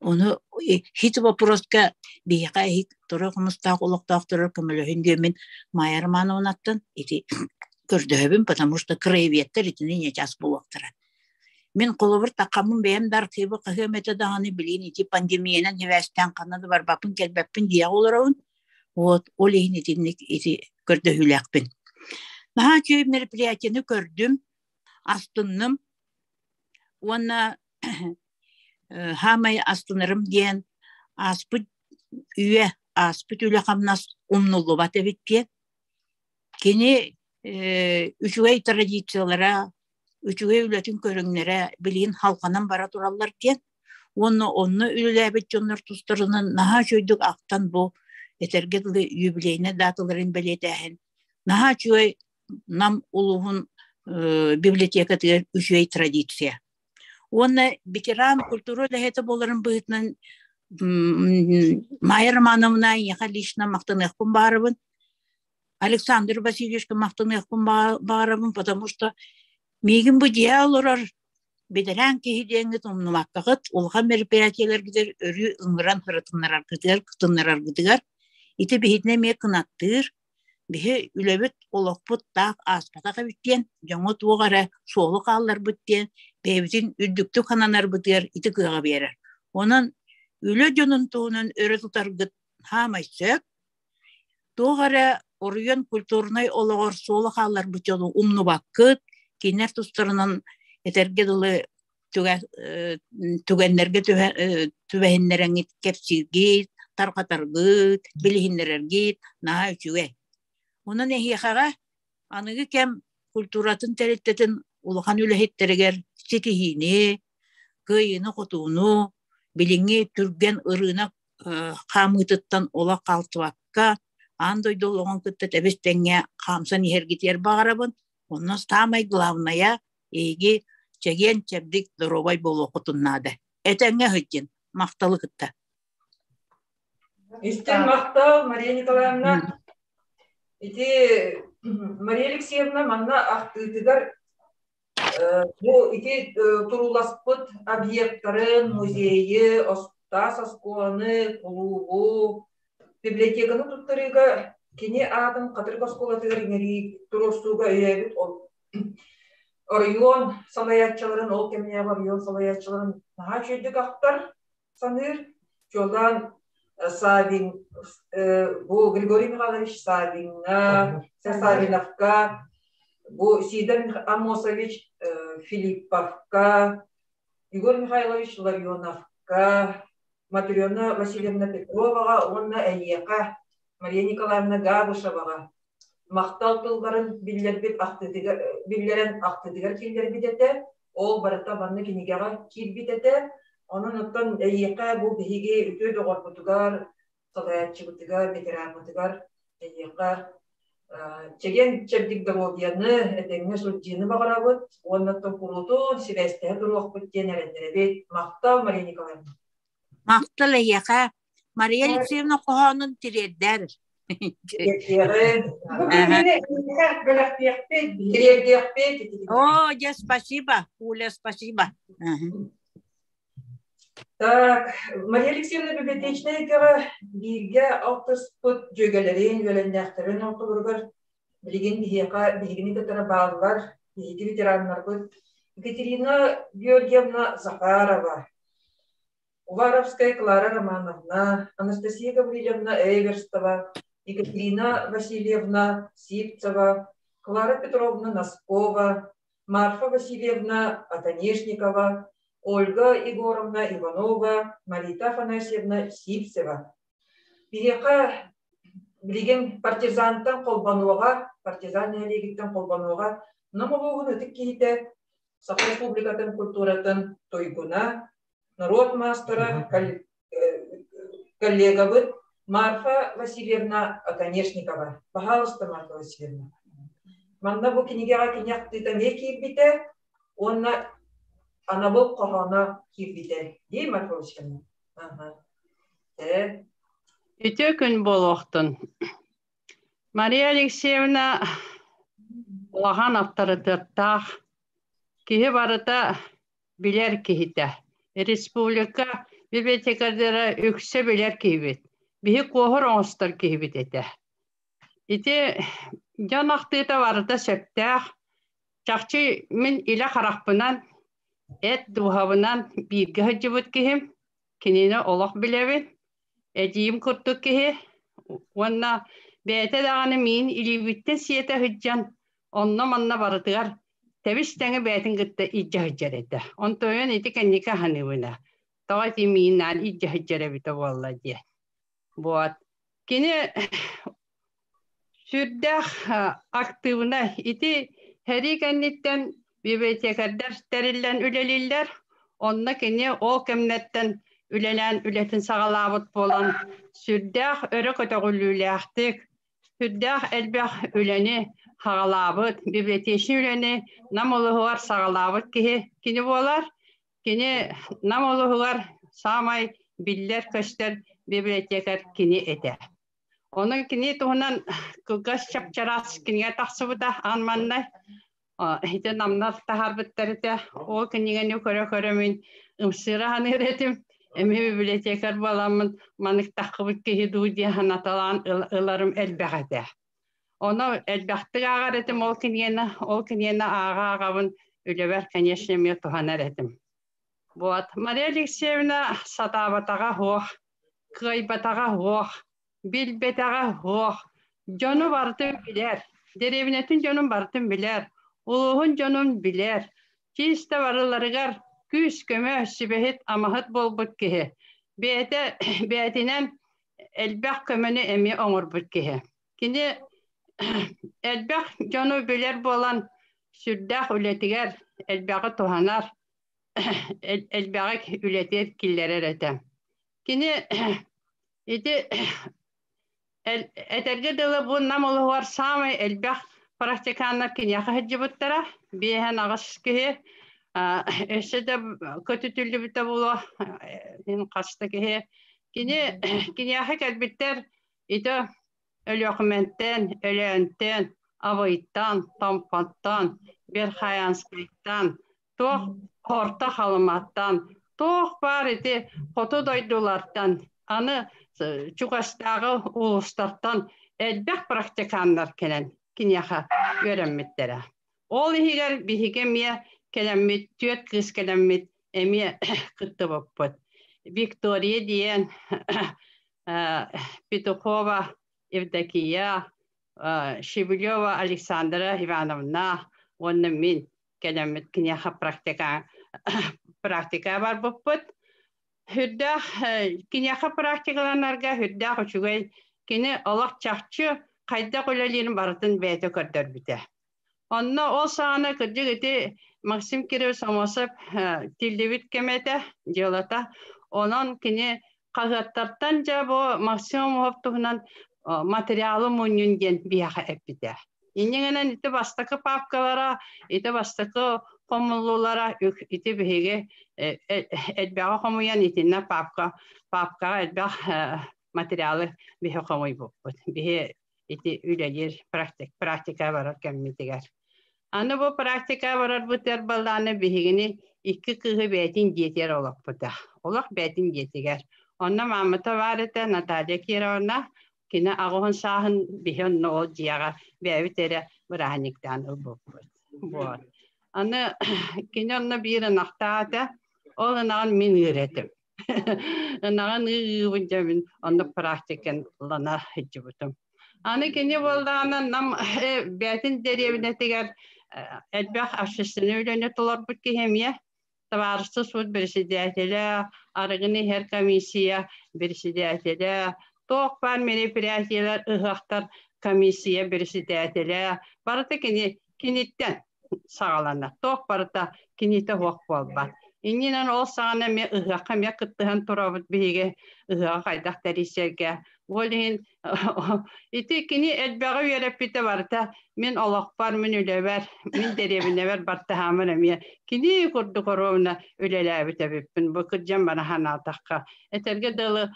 Ону хит вопроска биһиэхэ эһик Торо Хомустаах олохтоохторо көмөлөһүн диэммин Майя Романовнаттан ити Көрдөһөбүн, потому что краеведтэр итини ньэчаас буолуохтара. Мин холобур таххаммын бэйэм да архивы хаһыам этэ даҕаны билигин ити пандемиянан сибээстээн ханна да барбаппын кэлбэппин дьиэҕэ олоробун. Вот ол иһин итинник ити көрдөһүүлээхпин. Наһаа үчүгэй мероприятиены көрдүм, астынным уонна хаамай астынарым диэн ааспыт үйэ, ааспыт үлэ-хамнас умнуллубат эбит диэн. Кини үчүгэй традициялара, үчүгэй үлэтин көрүҥнэрэ билигин халҕанан бара тураллар диэн уонна онно үлэлээбит дьоннор тустарынан наһаа үчүгэйдик ахтан бу этэргэ дылы юбилейнай даталарын бэлиэтээһин наһаа үчүгэй Нам улууһун библиотекатыгар үчүгэй традиция. Уонна ветеран культура үлэһитэ буоларын быһыытынан Майя Романовна эйиэхэ лично махтаныахпын баарыбын. Александр Васильевичка махтаныахпын баарабын, потому что миигин бу дьиэ олорор бэтэрээн киһи диэҥҥит умнубаккаҕыт, улахан мероприятиелэргитигэр өрүү ыҥыран сырытыннараргытыгар, кытыннараргытыгар ити биһитинэ эмиэ кынаттыыр, Биһи үлэбит, олохпут таах ааспатах эбит диэн, дьоҥҥо туох эрэ суолу хаалларбыт диэн, бэйэбитин үрдүктүк сананарбытыгар ити кыаҕы биэрэр. Онон үлэ дьонун туһунан өрө тутаргыт саамай сөп. Туох эрэ оруйан культурнай олоҕор суолу хаалларбыт дьону умнубаккыт, кинилэр тустарынан этэргэ дылы түгэннэргэ түбэһиннэрэҥҥит кэпсииргит, тарҕатаргыт, билиһиннэрэргит наһаа үчүгэй. Онон эһиэхэҕэ аныгы кэм культуратын тэрилтэтин улахан үлэһиттэригэр ситиһиини, кыайыыны-хотууну, билиҥҥи түргэн ырыынак хаамыытыттан олох хаалтыбакка, аан дойду олоҕун кытта тэбис-тэҥҥэ хаамсан иһэргитигэр баҕарабын. Онно саамай главнайа эһиги чэгиэн-чэбдик доруобай буолуоххутун наада. Этэҥҥэ сылдьын, махталы кытта. Истиҥ махтал, Мария Николаевна. Ити Мария Алексеевна манна ахтыытыгар бу ити турууласпыт объектарын, музейы, таас оскуоланы, кулуубу, библиотеканы туттарыыга кини аатын Хатырык оскуолатыгар иҥэрии туруорсууга өйөөбүт оройуон салайааччыларын, ол кэмнээҕи оройуон салайааччыларын наһаа үчүгэйдик ахтар, саныыр. Чуолаан Савин, бу Григорий Михайлович Савиҥҥа, Савиновка, бу Сидор Амосович Филипповка, Егор Михайлович Ларионовка, Матрена Васильевна Петроваҕа уонна эйиэхэ Мария Николаевна Габышеваҕа махтал тылларын биллэрбит ахтыытыгар биллэрэн ахтыытыгар киллэрбит этэ. Ол барыта манна кинигэҕэ киирбит этэ. Онон оттон эйиэхэ бу биһиги үтүө доҕорбутугар, салайааччыбытыгар, ветераммытыгар эйиэхэ чэгиэн чэбдик доруобуйаны, этэҥҥэ сылдьыыны баҕарабыт уонна оттон куруутун сибээстэһэ туруохпут диэн эрэннэрэбит. Махтал, Мария Николаевна. Махтал эйиэхэ. Мария Алексеевна хоһоонун тириэрдээр. Тириэрдиэхпит. О, дьэ, спасибо, Уля, спасибо. Так, Мария Алексеевна библиотечнай эйгэҕэ бииргэ алтыспыт дьүөгэлэрин, үөлэннээхтэрин ортолоругар билигин биһиэхэ биһигини кытары бааллар, биһиги ветераннарбыт Екатерина Георгиевна Захарова, Уваровская Клара Романовна, Анастасия Гаврильевна Эверстова, Екатерина Васильевна Сивцева, Клара Петровна Носкова, Марфа Васильевна Атанешникова, Ольга Егоровна Иванова, Марита Афанасьевна Сивцева. Биһиэхэ билигин партизантан холбонуоҕа, партизан нэһилиэгиттэн холбонуоҕа Нам улууһун ытык киһитэ, Саха Республикатын культуратын туйгуна, норуот маастара, коллегабыт Марфа Васильевна Оконешникова. Пожалуйста, Марфа Васильевна. Манна бу кинигэҕэ кини ахтыыта эмиэ киирбитэ уонна анабыл хоһооно киирбитэ. Дии, Марфа Васильевна? Ага. Үтүө күн буолуохтун. Мария Алексеевна улахан аптарытыаттаах киһи барыта билэр киһитэ. Республика библиотекардара үксэ билэр киһибит. Биһи куоһур оҥостор киһибит этэ. Ити Дьон ахтыыта барыта сөптөөх. Чахчы мин илэ харахпынан, эт дууһабынан бииргэ сылдьыбыт киһим. Кинини олох билэбин. Эдьиийим курдук киһи уонна бэйэтэ даҕаны миин илиибиттэн сиэтэ сылдьан онно-манна барытыгар тэбис-тэҥи бэйэтин кытта илдьэ сылдьар этэ. Онтон ити кэнники аһыныыбына. Тоҕо ити мииннаан илдьэ сылдьар эбитэ буолла диэн. Вот. Кини сүрдээх актыыбынай. Ити сэрии кэнниттэн библиотекардар тэриллэн үлэлииллэр. Онно кини ол кэмнэртэн үлэлээн үлэтин саҕалаабыт буолан, сүрдээх өрө көтөҕүллүүлээхтик, сүрдээх элбэх үлэни саҕалаабыт, библиотечнай үлэни Нам улууһугар саҕалаабыт киһи кини буолар. Кини Нам улууһугар саамай биллэр-көстөр библиотекарь кини этэ. Онон кини туһунан кылгас чапчараас кинигэ тахсыбыта аан маннай. Ити намнар таһаарбыттар этэ. Ол кинигэни көрө-көрө мин ымсыыра саныыр этим. Эмиэ библиотекарь буоламмын маннык таххыбыт киһи дуу диэн санаталаан ыларым элбэх этэ. Ону элбэхтик ааҕар этим ол кинигэни, ол кинигэни ааҕа-ааҕабын үлэбэр, конечно, эмиэ туһанар этим. Вот. Мария Алексеевна сатаабатаҕа суох, кыайбатаҕа суох, билбэтэҕэ суох. Дьону барытын билэр, дэриэбинэтин дьонун барытын билэр, улууһун дьонун билэр. Чиистэ барыларыгар күүс-көмө, сүбэһит, амаһыт буолбут киһи. Бэйэтэ бэйэтинэн элбэх көмөнү эмиэ оҥорбут киһи. Кини элбэх дьону билэр буолан сүрдээх үлэтигэр элбэҕи туһанар, элбэҕи үлэтигэр киллэрэр этэ. Кини ити этэргэ дылы бу Нам улууһугар саамай элбэх практиканнар киниэхэ сылдьыбыттара. Биэһэн аҕыс киһи өссө да көтүтүллүбүтэ буолуо хас да киһи. Кини киниэхэ кэлбиттэр ити Өлүөхүмэнтэн, Өлөөнтөн, Абыйтан, Томпоттон, Верхоянскайтан, туох Орто Халыматтан, туох баар ити хоту дойдулартан, аны чугастааҕы улуустартан элбэх практиканнар кэлэн киниэхэ үөрэммиттэрэ. Ол иһигэр биһиги эмиэ кэлэммит, түөрт кыыс кэлэммит эмиэ кыттыбыппыт. Виктория диэн Петухова Евдокия, Шевелева Александра Ивановна уонна мин кэлэммит киниэхэ практика практика барбыппыт. Үрдээх киниэхэ практикаланарга үрдээх үчүгэй кини олох чахчы хайдах үлэлиирин барытын бэйэтэ көрдөрбүтэ. Онно ол саҕана кырдьык ити Максим Кириллович Аммосов тиллибит кэмэ этэ, дьыалата. Онон кини хаһыаттартан дьэ бу Максим Аммосов туһунан материалы мунньун диэн биһиэхэ эппитэ. Инньэ гынан ити бастакы папкалара, ити бастакы хомуллуулара ити биһиги элбэҕи хомуйан итиннэ папка папкаҕа элбэх материалы биһи хомуйбуппут. Биһи ити үлэлиир практик, практика барар кэммитигэр. Аны бу практика барарбытыгар баллааны биһигини икки кыыһы бэйэтин дьиэтигэр олохпута. Олох бэйэтин дьиэтигэр. Онно маамата баар этэ Наталья Кировна. Кини аҕыһын сааһын биһи онно ол дьиэҕэ бэйэбит эрэ бырааһынньыктаан ылбыппыт. Вот. Аны кини онно биир ынахтаах этэ. Ол ынаҕын мин ыыр этим. Ынаҕын ыыбын дьэ мин онно практикалана сылдьыбытым. Аны кини буоллаҕына Нам бэйэтин дэриэбинэтигэр элбэх общественнай үлэни толорбут киһи эмиэ табаарыстыы суут председателэ, арыгыны иһэр комиссия председателэ, туох баар мероприятиелар, ыһыахтар комиссия председателэ барыта кини киниттэн саҕаланар. Туох барыта кинитэ суох буолбат. Иннинэн ол саҕана эмиэ ыһыахха эмиэ кыттыһан турабыт биһиги ыһыаҕы хайдах тэрийсэргэ. Ол иһин ити кини элбэҕи үөрэппитэ барыта мин олохпор, мин үлэбэр, мин дэриэбинэбэр бартыһааммын эмиэ кини курдук оруобуна үлэлээбит эбиппин. Бу кырдьан бара санаатахха. Этэргэ дылы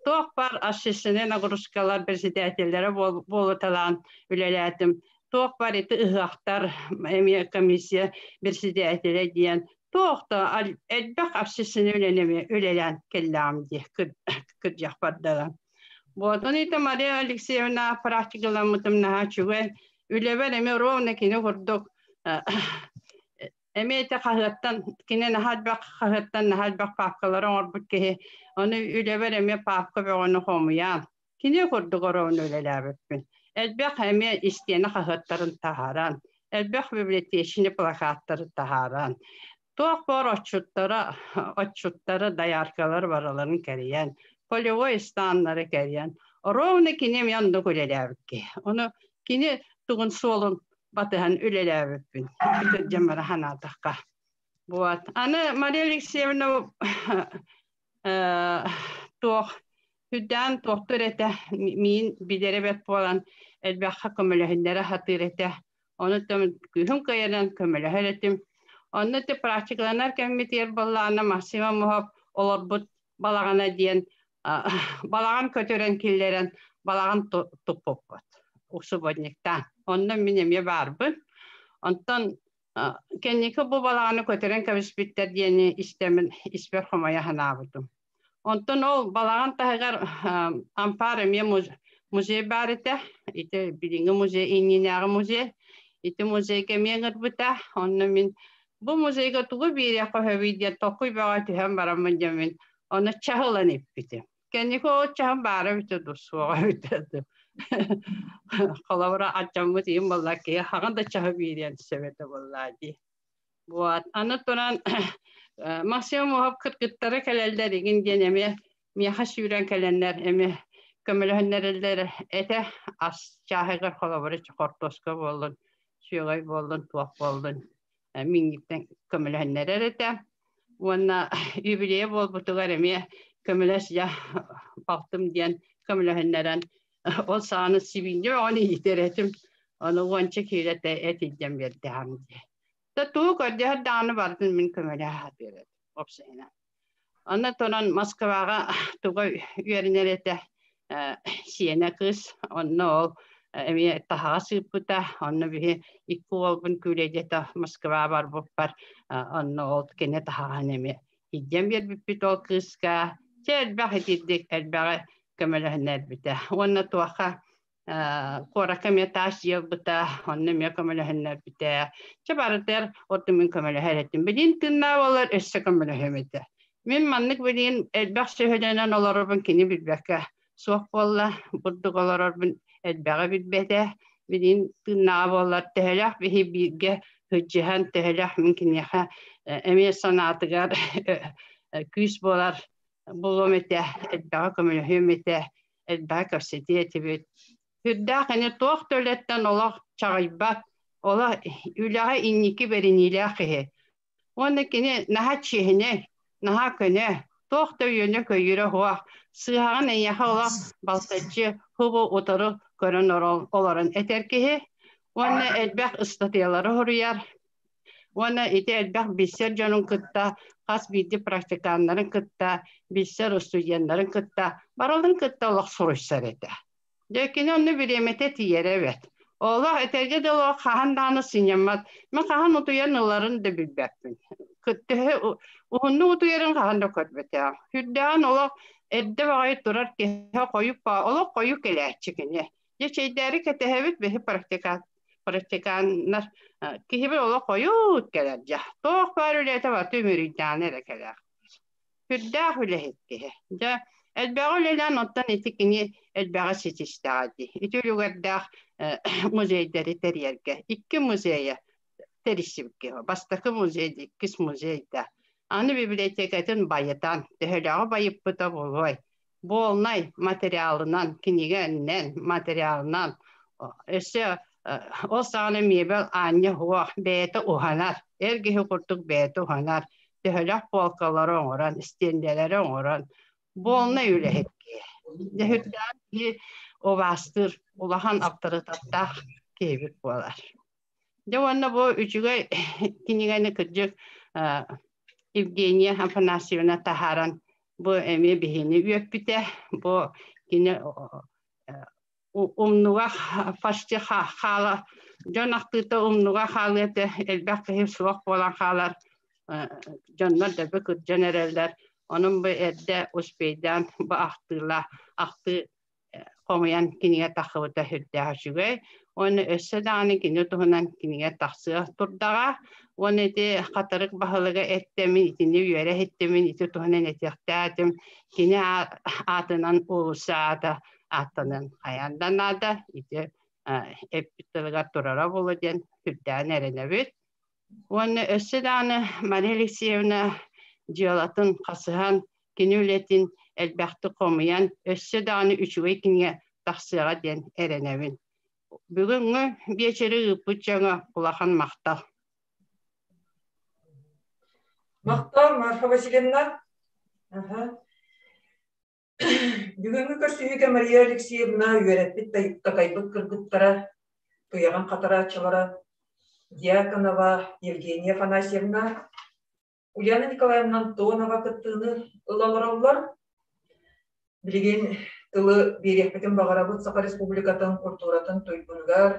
туох баар общественнай нагрузкалар председателлэрэ буолуталаан үлэлээтим. Туох баар ити ыһыахтар эмиэ комиссия председателэ диэн туох да элбэх общественнай үлэни эмиэ үлэлээн кэллэҕим дии кырдьахпар дылы. Вот, он это Мария Алексеевна практикаламмытым наһаа үчүгэй. Үлэбэр эмиэ ровно кини курдук эмиэ ити хаһыаттан кини наһаа элбэх хаһыаттан наһаа элбэх паапкалары оҥорбут киһи. Ону үлэбэр эмиэ паапка бөҕөнү хомуйаан кини курдук ровно үлэлээбиппин. Элбэх эмиэ истиэнэ хаһыаттарын таһааран, элбэх библиотечный плакаттары таһааран, туох баар отчуттара, отчуттары, дояркалары барыларын кэрийэн, полевой станнары кэрийэн, ровно кини эмиэ оннук үлэлээбит киһи. Ону кини тугун суолун батыһан үлэлээбиппин кырдьан бара санаатахха. Вот. Аны Мария Алексеевна туох үрдээн туохтуур этэ миин билэрэ бэрт буолан элбэххэ көмөлөһүннэрэ сатыыр этэ. Ону күүһүм кыайарынан көмөлөһөр этим. Онно ити практикаланар кэммитигэр буоллаҕына Максим Аммосов олорбут балаҕана диэн балаҕан көтүрэн киллэрэн балаҕан туппуппут субботниктаан. Онно мин эмиэ баарбын. Онтон Кэнники бу балаҕаны көтүрэн кэбиспиттэр диэни истэммин испэр хомойо санаабытым. Онтон ол балаҕан таһыгар ампаар эмиэ музей баар этэ. Ити билиҥҥи музей иннинээҕи музей. Ити музейга эмиэ ыҥырбыта. Онно мин бу музейга тугу биэриэххэ сөбүй диэн толкуй бөҕө түһэн бараммын диэммин ону чаһылан иппитим. Кэнники ол чаһым баара эбитэ дуу, суоҕа эбитэ дуу. Холобура, аччаммыт ийэм буолла киһи хаҕын да чаһы биэриэн сөп этэ буоллаа дии. Вот. Аны туран Максим Оһоп кыргыттара кэлэллэр игин диэн эмиэ миэхэ сүүрэн кэлэннэр эмиэ көмөлөһүннэрэллэр этэ. Ас чааһыгар холобура хортуоска буоллун, сүөгэй буоллун, туох буоллун минньиктэн көмөлөһүннэрэр этэ. Уонна юбилейа буолбутугар эмиэ көмөлөс дьэ балтым диэн көмөлөһүннэрэн ол саҕана сибиинньэ бөҕөнү иитэр этим. Ону уонча киилэтэ эт илдьэн биэрдэҕим дии. Да тугу көрдөһөр даҕаны барытын мин көмөлөһө сатыыр этим уопсайынан. Аны туран Москваҕа туга үөрэнэр этэ сиэнэ кыыс онно ол эмиэ таһаҕас ыыппыта онно биһи икки уолбун күүлэйдэтэ Москва барбыппар онно ол кини таһаҕаһын эмиэ илдьэн биэрбиппит ол кыыска чэ элбэх итирдик элбэҕи көмөлөһүннэрбитэ уонна туохха куоракка эмиэ таас дьиэ ылбыта, онно эмиэ көмөлөһүннэрбитэ. Чэ барытыгар ордук мин көмөлөһөр этим. Билигин тыыннаах буоллар өссө көмөлөһүөм этэ. Мин маннык билигин элбэх сүһүлэнэн олорорбун кини билбэккэ суох буолла. Бурдук олорорбун элбэҕи билбэтэ. Билигин тыыннааҕа буоллар төһөлөөх биһи бииргэ сылдьыһан, төһөлөөх мин киниэхэ эмиэ санаатыгар күүс буолар булуом этэ, элбэҕи көмөлөһүөм этэ, элбэҕи кэпсэтиэ этибит. Сүрдээх ини туох да үлэттэн олох чаҕыйбат, олох үлэҕэ инники бэриниилээх киһи. Уонна кини наһаа чиэһинэй, наһаа көнө, туох да үөнэ-көйүүрэ суох, сыыһаҕын эйиэхэ олох балтаччы хубу утары көрөн олорон этэр киһи. Уонна элбэх ыстатыйалары суруйар, Уонна ити элбэх билсэр дьонун кытта, хас биирдии практиканнарын кытта, билсэр студеннарын кытта, барылын кытта олох суруйсар этэ. Дьэ, кини онно бириэмэтэ тиийэрэ эбит. Олох этэргэ дылы хаһан даҕаны сынньаммат. Мин хаһан утуйан ыларын да билбэппин. Төһө уһуннук утуйарын хаһан да көрбөтөҕүм. Сүрдээҕин олох эрдэ баҕайы турар киһи хойук олох хойук кэлээччи кини. Дьэ, чэйдээри кэтэһэбит биһи практикант практиканнар киһибит олох хойут кэлэр дьэ. Туох баар үлэтэ барыта үмүрүйдэҕинэ эрэ кэлэр. Сүрдээх үлэһит киһи. Дьэ, элбэҕи үлэлээн оттон ити кини элбэҕи ситистэҕэ дии. Ити үлүгэрдээх музейдары тэрийэргэ. Икки музейа тэрийсибит киһи. Бастакы музей, иккис музей да. Аны библиотекатын байытан, төһөлөөҕү байыппыта буолуой? Буолнай материалынан, кинигэннэн, материалынан өссө ол саҕана миэбэл аанньа суох, бэйэтэ уһанар, эр киһи курдук бэйэтэ уһанар, төһөлөөх полкалары оҥорон, истиэндэлэри оҥорон, буолнай үлэһит киһи. Дьэ сүрдээх киһи убаастыыр, улахан аптарытаттаах киһибит буолар. Дьэ уонна бу үчүгэй кинигэни кырдьык Евгения Афанасьевна таһааран бу эмиэ биһини үөппүтэ. Бу кини умнуга почти хаала дьон ахтыыта умнуга хаалыа этэ элбэх киһи суох буолан хаалар дьоннор дөбө кырдьан эрэллэр онон бу эрдэ успейдаан бу ахтыыла ахтыы хомуйан кинигэ тахсыбыта сүрдээх үчүгэй. Уонна өссө даҕаны кини туһунан кинигэ тахсыа турдаҕа. Уонна ити Хатырык баһылыга эттэмин, итини үөрэ иһиттимин, ити туһунан этиэхтээтим. Кини аатынан уулусса аата ааттанан хайаан да наада. Ити эппит тылыгар турара буолуо диэн сүрдээн эрэнэбит. Уонна өссө даҕаны Мария Алексеевна дьыалатын хасыһан, кини үлэтин элбэхтик хомуйан, өссө даҕаны үчүгэй кинигэ тахсыаҕа диэн эрэнэбин. Бүгүҥҥү биэчэри ыыппыт дьоҥо улахан махтал. Махтал, Марфа Васильевна. Аха. Бүгүҥҥү көрсүһүүгэ Мария Алексеевна үөрэппит такайбыт кыргыттара, туйаҕын хатарааччылара Дьяконова Евгения Афанасьевна, Ульяна Николаевна Антонова кыттыыны ыла олороллор. Билигин тылы биэриэхпитин баҕарабыт Саха Республикатын культуратын туйгунугар,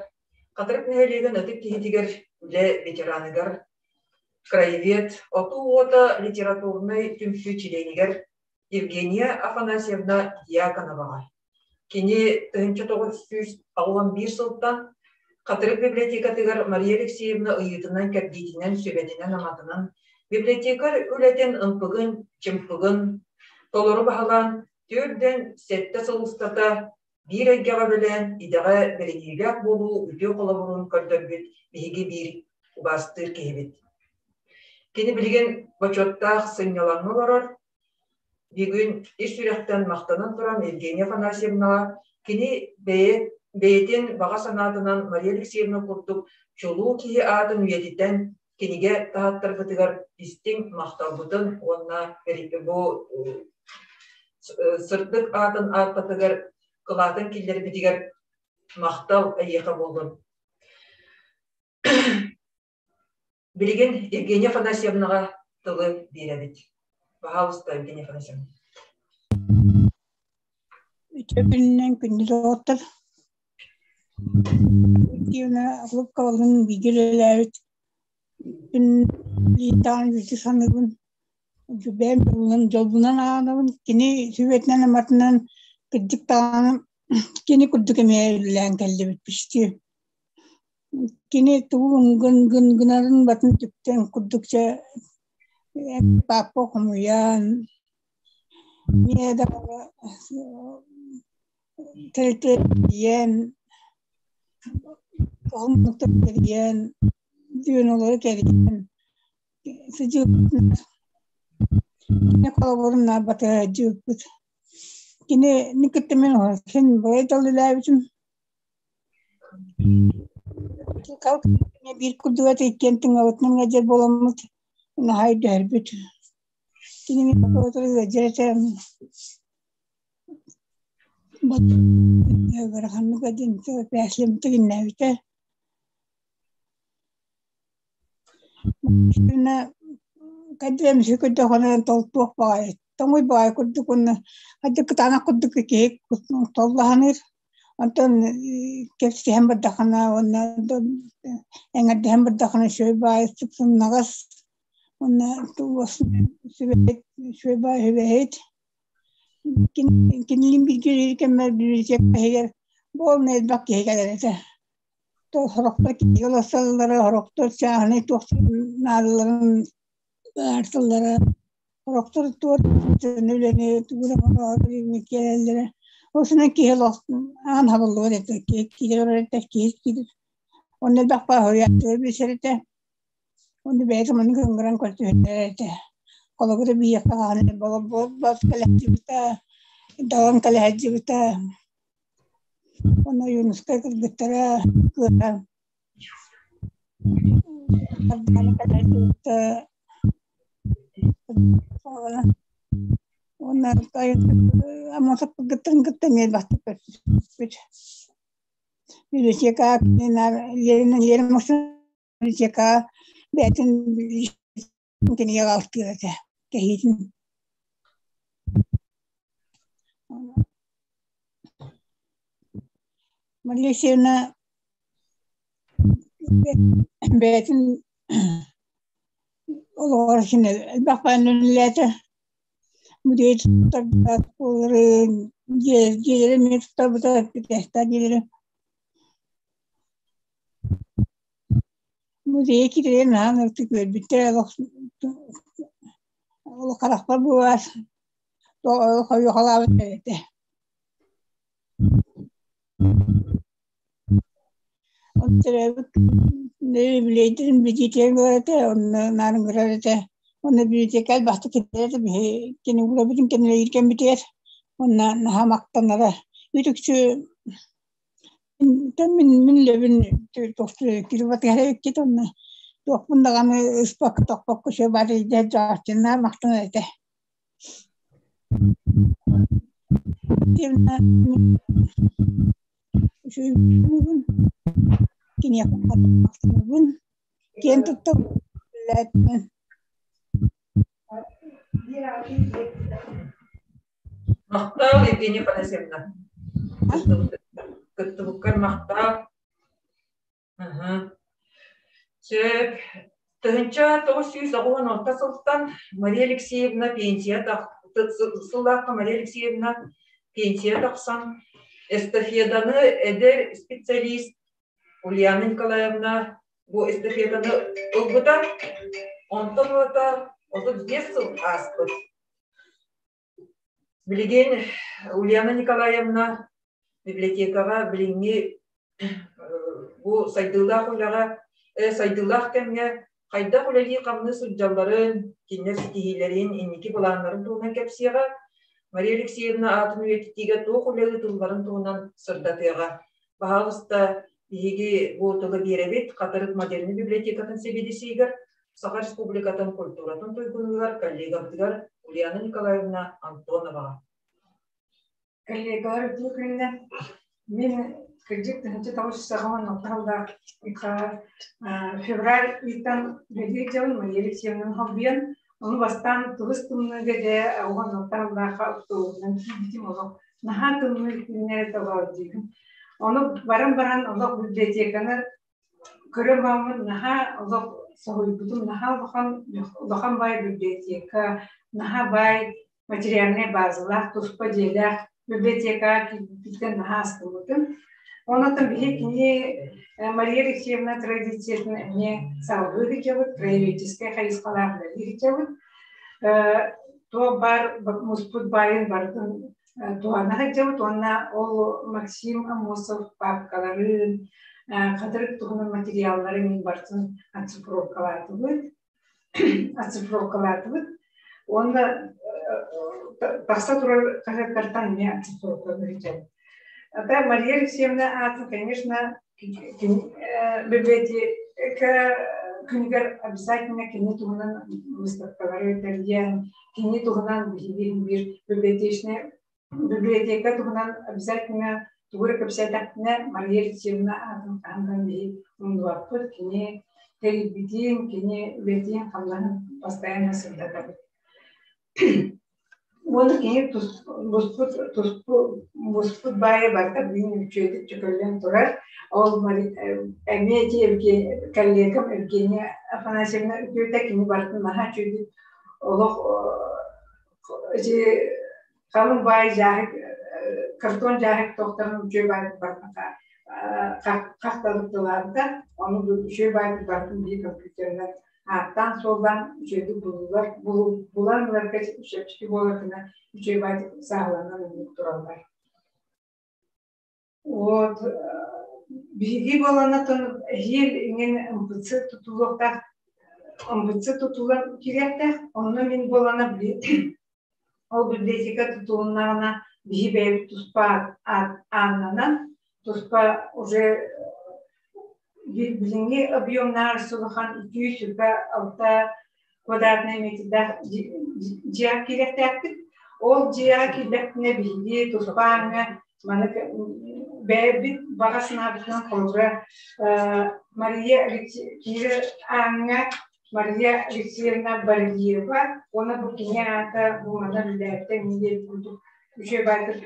Хатырык нэһилиэгин ытык киһитигэр, үлэ ветераныгар, краевед, Отуу уота литературнай түмсүү чилиэнигэр Евгения Афанасьевна Дьяконоваҕа. Кини 1981 сылтан Хатырык библиотекатыгар Мария Алексеевна ыйыытынан-кэрдиитинэн, сүбэтинэн-аматынан библиотекарь үлэтин ымпыгын-чымпыгын толору баһылаан, 47 сыл устата биир эйгэҕэ үлэлээн, идэҕэ бэриниилээх буолуу үтүө холобурун көрдөрбүт биһиги биир убаастыыр киһибит. Кини билигин бочуоттаах сынньалаҥҥа олорор. Бүгүн ис сүрэхтэн махтанан туран Евгения Афанасьевнаҕа кини бэйэ, бэйэтин баҕа санаатынан Мария Алексеевна курдук чулуу киһи аатын үйэтитэн кинигэ таһааттарбытыгар истиҥ махталбытын уонна бу сырдык аатын ааттатыгар кылаатын киллэрбитигэр махтал эйиэхэ буоллун. Билигин Евгения Афанасьевнаҕа тылы биэрэбит. Пожалуйста, Евгения Афанасьевна. Үтүө күнүнэн күндү доҕоттор. Евгеньевна Луковалын бииргэ үлэлээбит күн лиитаан бүтү саныыбын. Бэйэм дьолунан дьолбунан ааҕынабын. Кини сүбэтинэн аматынан кырдьык даҕаны кини курдук эмиэ үлэлээн кэллибит пишти. Кини тугу гын гын гынарын батын түптэн курдук чэ папа хомуйан эмиэ да тэрилтэ тэрийэн дьүөнэлэри кэрийэн сыдьыыппыт холобурун наабатыгар дьыыппыт кини кытта мин син бэйэ үлэлээбитим Биир курдук этэ иккиэн тыҥабытынан ыалдьар буоламмыт наһаа өйдөһөрбүт. Кини ыалдьар этэ ыараханнык тигиннээбитэ. Кадемси көрдөхөнө толтуох баҕайы, тоҥуй баҕайы курдук уонна хадьы кытаанах курдук киһи толлаһаныыр. Онтон кэпсиһэн бардахына уонна эҥэрдэһэн бардахына үчүгэй баҕайы сымнаҕас уонна үчүгэй баҕайы сүбэһит. Кинилиин бииргэ үлэлиир кэммэр библиотека иһигэр буолан элбэх киһи кэлэр этэ. Сорохтор киһигэ олорсоллоро, сорохтор чааһынай туох наадаларын быһаарсаллара, сорохтор туох үлэни тугу эрэ оҥороору киирэллэрэ. Ол сынан киһи олох аан хабыллыбат этэ, киһи киирэр олорор этэ, киһи киирэр. Онно элбэх баһыйааччылар билсэр этэ. Онно бэйэтэ маннык ыҥыран көрсүһэллэр этэ. Холобура биһиэхэ хаһан болбот кэлэһдьибитэ, далан кэлэһдьибитэ. Онно Ойуунускай кыргыттара кыыһа Уонна Аммосов кыргыттарын кытта эмиэ элбэхтик көрсүспүт. Библиотека Ленин Библиотека бэйэтин кинигэ аҕалтыыр этэ кэһиитин. Мария Алексеевна бэйэтин олоҕор син элбэх үлэлээтэ. Музей туттарбыта, дьиэлэри эмиэ туттарбыта, дьиэлэри. Музейга киирэн наһаа ынырыктык үөрбүттэрэ олох олох харахпар буолар хойуохалаабыт этэ. Төрөөбүт билиэйдэрин билиитигэр этэ, онно наар ыҥырар этэ. Онно библиотека элбэхтик киллэрэр этэ биһи кини үлэбитин кэннилэһиир кэммитигэр. Онно наһаа махтанара. Үтүкчү мин мин үлэбин кирбатыгар эбиккит онно туохпун даҕаны ыспакка тохпокко все бары дьэ махтанар этэ. Киниэхэ махтанабын, киэн туттабын. Махтал, Евгения Афанасьевна. Кыттыбыккар махтал. Сөп. 1996 сылтан Мария Алексеевна пенсия сыллаахха Мария Алексеевна пенсия тахсан эстафетаны эдэр специалист Ульяна Николаевна бу эстафетаны ылбыта. Онтон ылата 35 сыл ааспыт. Билигин Ульяна Николаевна библиотекаҕа билиҥҥи бу сайдыылаах үлэҕэ, сайдыылаах кэмҥэ хайдах үлэлии-хамныы сылдьалларын, кинилэр ситиһиилэрин, инники былааннарын туһунан кэпсиэҕэ. Мария Алексеевна аатын үйэтитиигэ туох үлэ ыытылларын туһунан сырдатыаҕа. Баһаалыста, биһиги бу тылы биэрэбит Хатырык модельнай библиотекатын сэбиэдиссэйигэр Саха Республикатын культуратын туйгунугар коллегабытыгар Ульяна Николаевна Антоноваҕа. Коллегалар үтүө күнүнэн мин кырдьык тыһыынча тоҕус жүз саҕа алта сыллаах февраль ыйтан үлэлиир дьон Мария Алексеевнаны холбуйан ону бастаан тыбыс тымныыга дьэ уон алта сыллаахха автобуһунан киирбитим олох наһаа тымныы күннэри тоҕоордуйгун ону баран баран олох библиотеканы Көрөн бараммын наһаа олох соһуйбутум, наһаа улахан улахан баай библиотека, наһаа баай материальнай базалаах, туспа дьиэлээх библиотекаҕа киирбититтэн наһаа астыммытым. Онон биһи кини Мария Алексеевна традициятын эмиэ салгыы сылдьабыт, краеведческай хайысхалаах үлэлии сылдьабыт. Туох баар муспут баайын барытын туһана сылдьабыт уонна ол Максим Аммосов паапкаларын, хатырык туһунан материаллары мин барытын оцифровкалаатыбыт. Оцифровкалаатыбыт. Уонна тахса турар хаһыаттартан эмиэ оцифровка сылдьабыт. Это Мария Алексеевна аатын, конечно, библиотека күнүгэр обязательно кини туһунан выставкалары тэрийэн, кини туһунан биһиги биир библиотечный библиотека туһунан обязательно тугу эрэ кэпсээтэхпинэ Мария Алексеевна аатын хаһан биһи умнубаппыт, кини тэрийбитин, кини үлэтин хамнаһын постоянно сырдатабыт. Уонна кини буспут буспут баайа барыта билигин үчүгэйдик чөкөллөн турар. Ол эмиэ ити коллегам Евгения Афанасьевна үтүөтэ кини барытын наһаа үчүгэйдик олох ити халыҥ баай дьааһык картон дьааһык тохторун үчүгэй баайдык барытын хахталык тылаабыта. Ону үчүгэй баайдык барытын биир компьютерынан ааттаан-суоллаан үчүгэйдик булуллар, булан ыларга чэпчэки буолар гына үчүгэй баайдык сааһыланан оннук тураллар. Вот биһиги буоланатын эһиил иҥин МПЦ тутулуохтаах МПЦ тутулан киириэхтээх онно мин буолана ол библиотека тутулуннаҕына биһи бэйэбит туспа ааннанан туспа уже билиҥҥи объемнаах улахан 206 квадратнай метрдээх дьиэҕэ киириэхтээхпит. Ол дьиэҕэ киирдэхпинэ биһиги туспа ааҥҥа маны бэйэбит баҕа санаабытынан холобура Мария киирэр ааҥҥа Мария Алексеевна Баргиева уонна бу кини аата бу манна үлэлээбитэ эмиэ диэбит курдук үчүгэй баайдык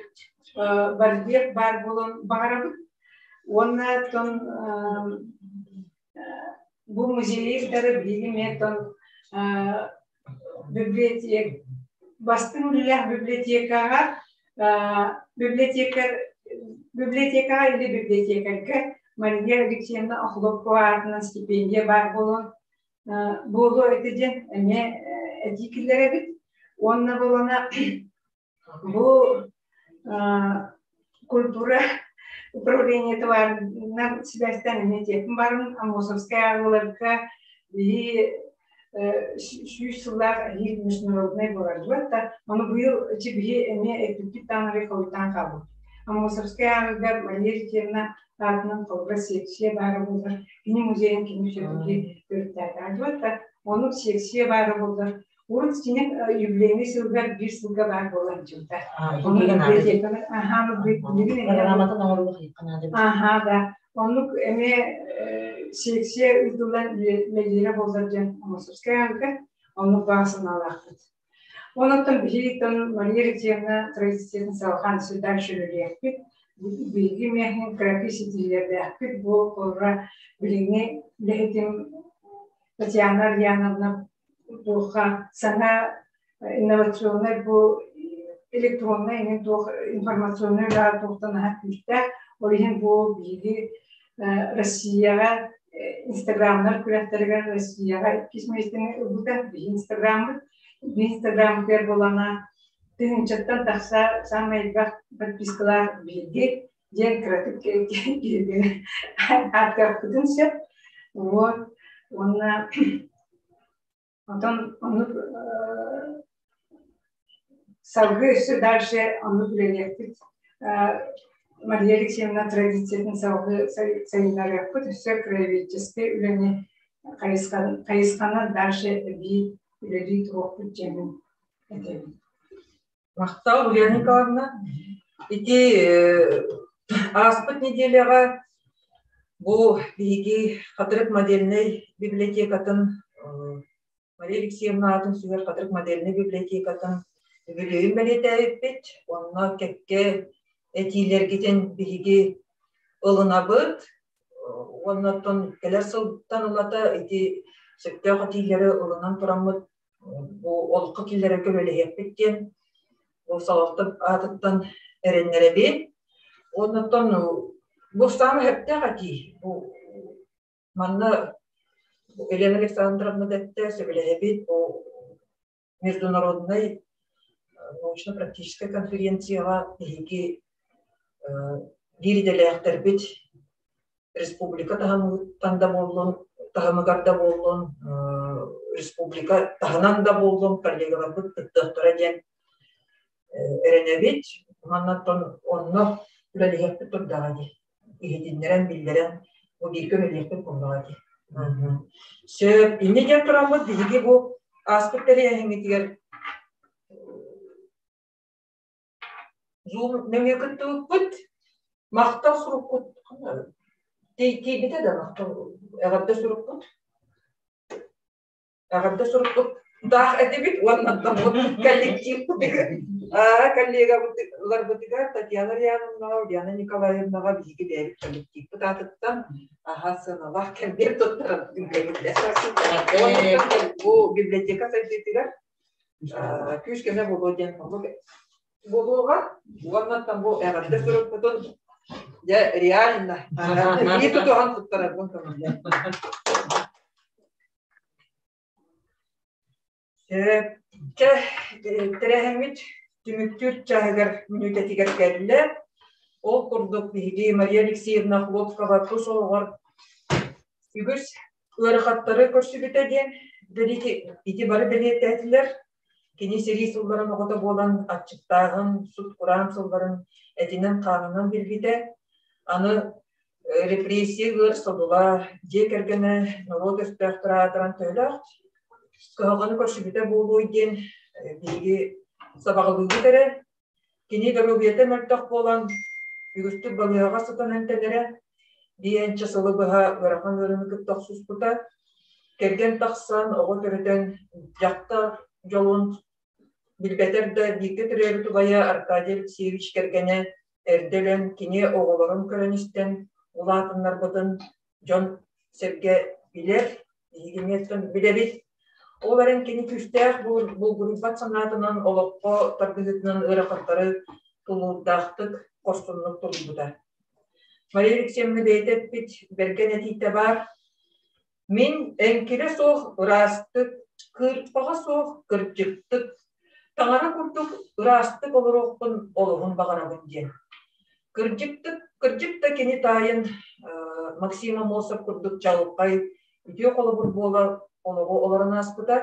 Баргиев баар буолуон баҕарабыт. Уонна оттон бу музейдары биһиги эмиэ оттон библиотека бастыҥ үлэлээх библиотекаҕа библиотека библиотекаҕа или библиотекарьга Мария Алексеевна Охлопкова аатынан стипендия баар буолан буолуо этэ диэн эмиэ этии киллэрэбит. Уонна буолана бу культура управлениета баарынан сибээстээн эмиэ этиэхпин баарым Аммосовскай ааҕыыларга биһи 100 сыллаах эһиил международнай буолар да ону быйыл ичи биһи эмиэ эппиппит таҥары хойутаан хаалбыт. Аммосовскай ааҕыыга Мария Алексеевна аатынан холбор секция баара буолар. Кини музейын кини все-таки төрүттээтэҕэ да ону секция баара буолар. Урут кини юбилейный сылгар биир сылга баар буолан дьылта. Аха, да. Оннук эмиэ секция ыытыллан үлэлиирэ буоллар диэн Аммосовскай ааҕыыга оннук баҕа санаалаахпыт. Онон биһиги Мария Алексеевна традициятын салҕаан өссө дальше үлэлиэхпит. Биһиги эмиэ кыракый ситиһиилэрдээхпит. Бу холобура билиҥҥи үлэһитим Татьяна Ульяновна туохха саҥа инновационнай бу электроннай эҥин туох информационнай үлэҕэ туохтан наһаа күүстээх. Ол иһин бу биһиги Россияҕа инстаграмнар күрэхтэригэр Россияҕа иккис миэстэни ылбыта. Биһи инстаграммыт. Биһи инстаграммытыгар буолана тыһыынчаттан тахса саамай элбэх подпискалаах биһиги диэн кыратык киһини ааттыахпытын сөп. Вот. Уонна Онтон оннук салгыы өссө дальше оннук үлэлиэхпит. Мария Алексеевна традициятын салгыы сайыннарыахпыт, өссө краеведческай үлэни хайысханан дальше эбии үлэлии туруохпут диэмин этэбин. Махтал, Ульяна Николаевна. Ити ааспыт неделяҕа бу биһиги Хатырык модельнай библиотекатын Мария Алексеевна аатын сүгэр Хатырык модельнай библиотекатын үбүлүөйүн бэлиэтээбиппит. Онно кэккэ этиилэргитин биһиги ылынабыт. Уонна оттон кэлэр сылтан ылата ити сөптөөх этиилэри ылынан тураммыт бу олоххо киллэрэргэ үлэлэһиэхпит диэн бу салалта аатыттан эрэннэрэбин. Оннуттан бу саамай сөптөөх этии. Бу манна Елена Александровна дэттэ сөбүлэһэбит бу международнай научно-практическай конференцияҕа биһиги биир идэлээхтэрбит республика таһымыттан да буоллун, таһымыгар да буоллун, республика таһынан да буоллун коллегаларбыт кыттыахтара диэн эрэнэбит. Маннаттан онно үлэлиһиэхпит турдаҕа дии. Иһитиннэрэн, биллэрэн, бу бииргэ үлэлиэхпит буоллаҕа дии. Сөп. Инньэ диэн тураммыт биһиги бу ааспыт тэрээһиҥҥитигэр Zoom нөҥүө кыттыбыппыт. Махтал суруккут тиийбитэ да махтал эҕэрдэ сурукпут. Эҕэрдэ сурукпут даах этибит уонна коллективпытыгар коллегаларбытыгар Татьяна Ульяновнаҕа, Ульяна Николаевнаҕа биһиги бэйэбит коллективпыт аатыттан аһа сыаналаах кэмбиэр туттаран Бу библиотека сайдыытыгар күүс-көмө буолуо диэн оннук буолуоҕа. Уоннаттан бу эҕэрдэ сурукпутун дьэ реально илии тутуһан туттарарбын көҥүллээн. Чэ, тэрээһиммит түмүктүүр чаһыгар мүнүүтэтигэр кэллэ. Ол курдук биһиги Мария Алексеевна Хлопкова тус олоҕор үгүс ыарахаттары көрсүбүтэ диэн ити бары бэлиэтээтилэр. Кини сэрии сылларын оҕото буолан аччыктааҕын, сут-кураан сылларын этинэн-хаанынан билбитэ. Аны репрессия ыар содула, дьиэ кэргэнэ норуот өстөөхтөрө аатыран төһөлөөх кыһалҕаны көрсүбүтэ буолуой диэн биһиги сабаҕалыыбыт эрэ. Кини доруобуйата мөлтөх буолан, үгүстүк балыыһаҕа сытан эмтэнэрэ, биэнчэ сылы быһа ыарахан ыарыыны кытта охсуспута. Кэргэн тахсан, оҕо төрөтөн, дьахтар дьолун билбэтэр да, бииргэ төрөөбүт убайа Аркадий Алексеевич кэргэнэ эрдэ өлөн, кини оҕолорун көрөн-истэн улаатыннарбытын дьон-сэргэ билэр, биһиги эмиэ билэбит. Ол эрэн кини күүстээх булгуруйбат санаатынан олоххо тардыһыытынан ыарахаттары тулуурдаахтык, хорсуннук тулуйбута. Мария Алексеевна бэйэтэ эппит бэргэн этиитэ баар. Мин эҥкилэ суох ыраастык, кыырпаҕа суох кырдьыктык, таҥара курдук ыраастык олоруохпун олоһун баҕарабын диэн. Кырдьыктык, кырдьык да кини таайын Максим Аммосов курдук чаҕылхай, үтүө холобур буола олоҕу олорон ааспыта.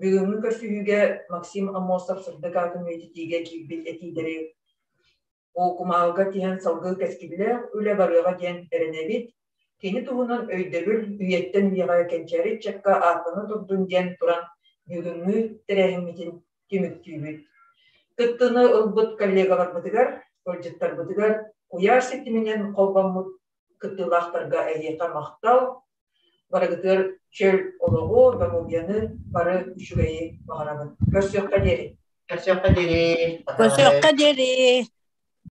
Бүгүҥҥү көрсүһүүгэ Максим Аммосов сырдык аатын үйэтитиигэ киирбит этиилэри Кумааҕыга тиһэн салгыы кэскиллээх үлэ барыаҕа диэн эрэнэбит. Кини туһунан өйдөбүл үйэттэн үйэҕэ кэнчээри ыччакка ааттана турдун диэн туран бүгүҥҥү тэрээһиммитин түмүктүүбүт. Кыттыыны ылбыт коллегаларбытыгар, ыалдьыттарбытыгар куйаар ситиминэн холбоммут кыттыылаахтарга эһиэхэ махтал, барыгытыгар чөл олоҕу, доруобуйаны, бары үчүгэйи баҕарабын. Көрсүөххэ диэри. Көрсүөххэ диэри. Көрсүөххэ диэри.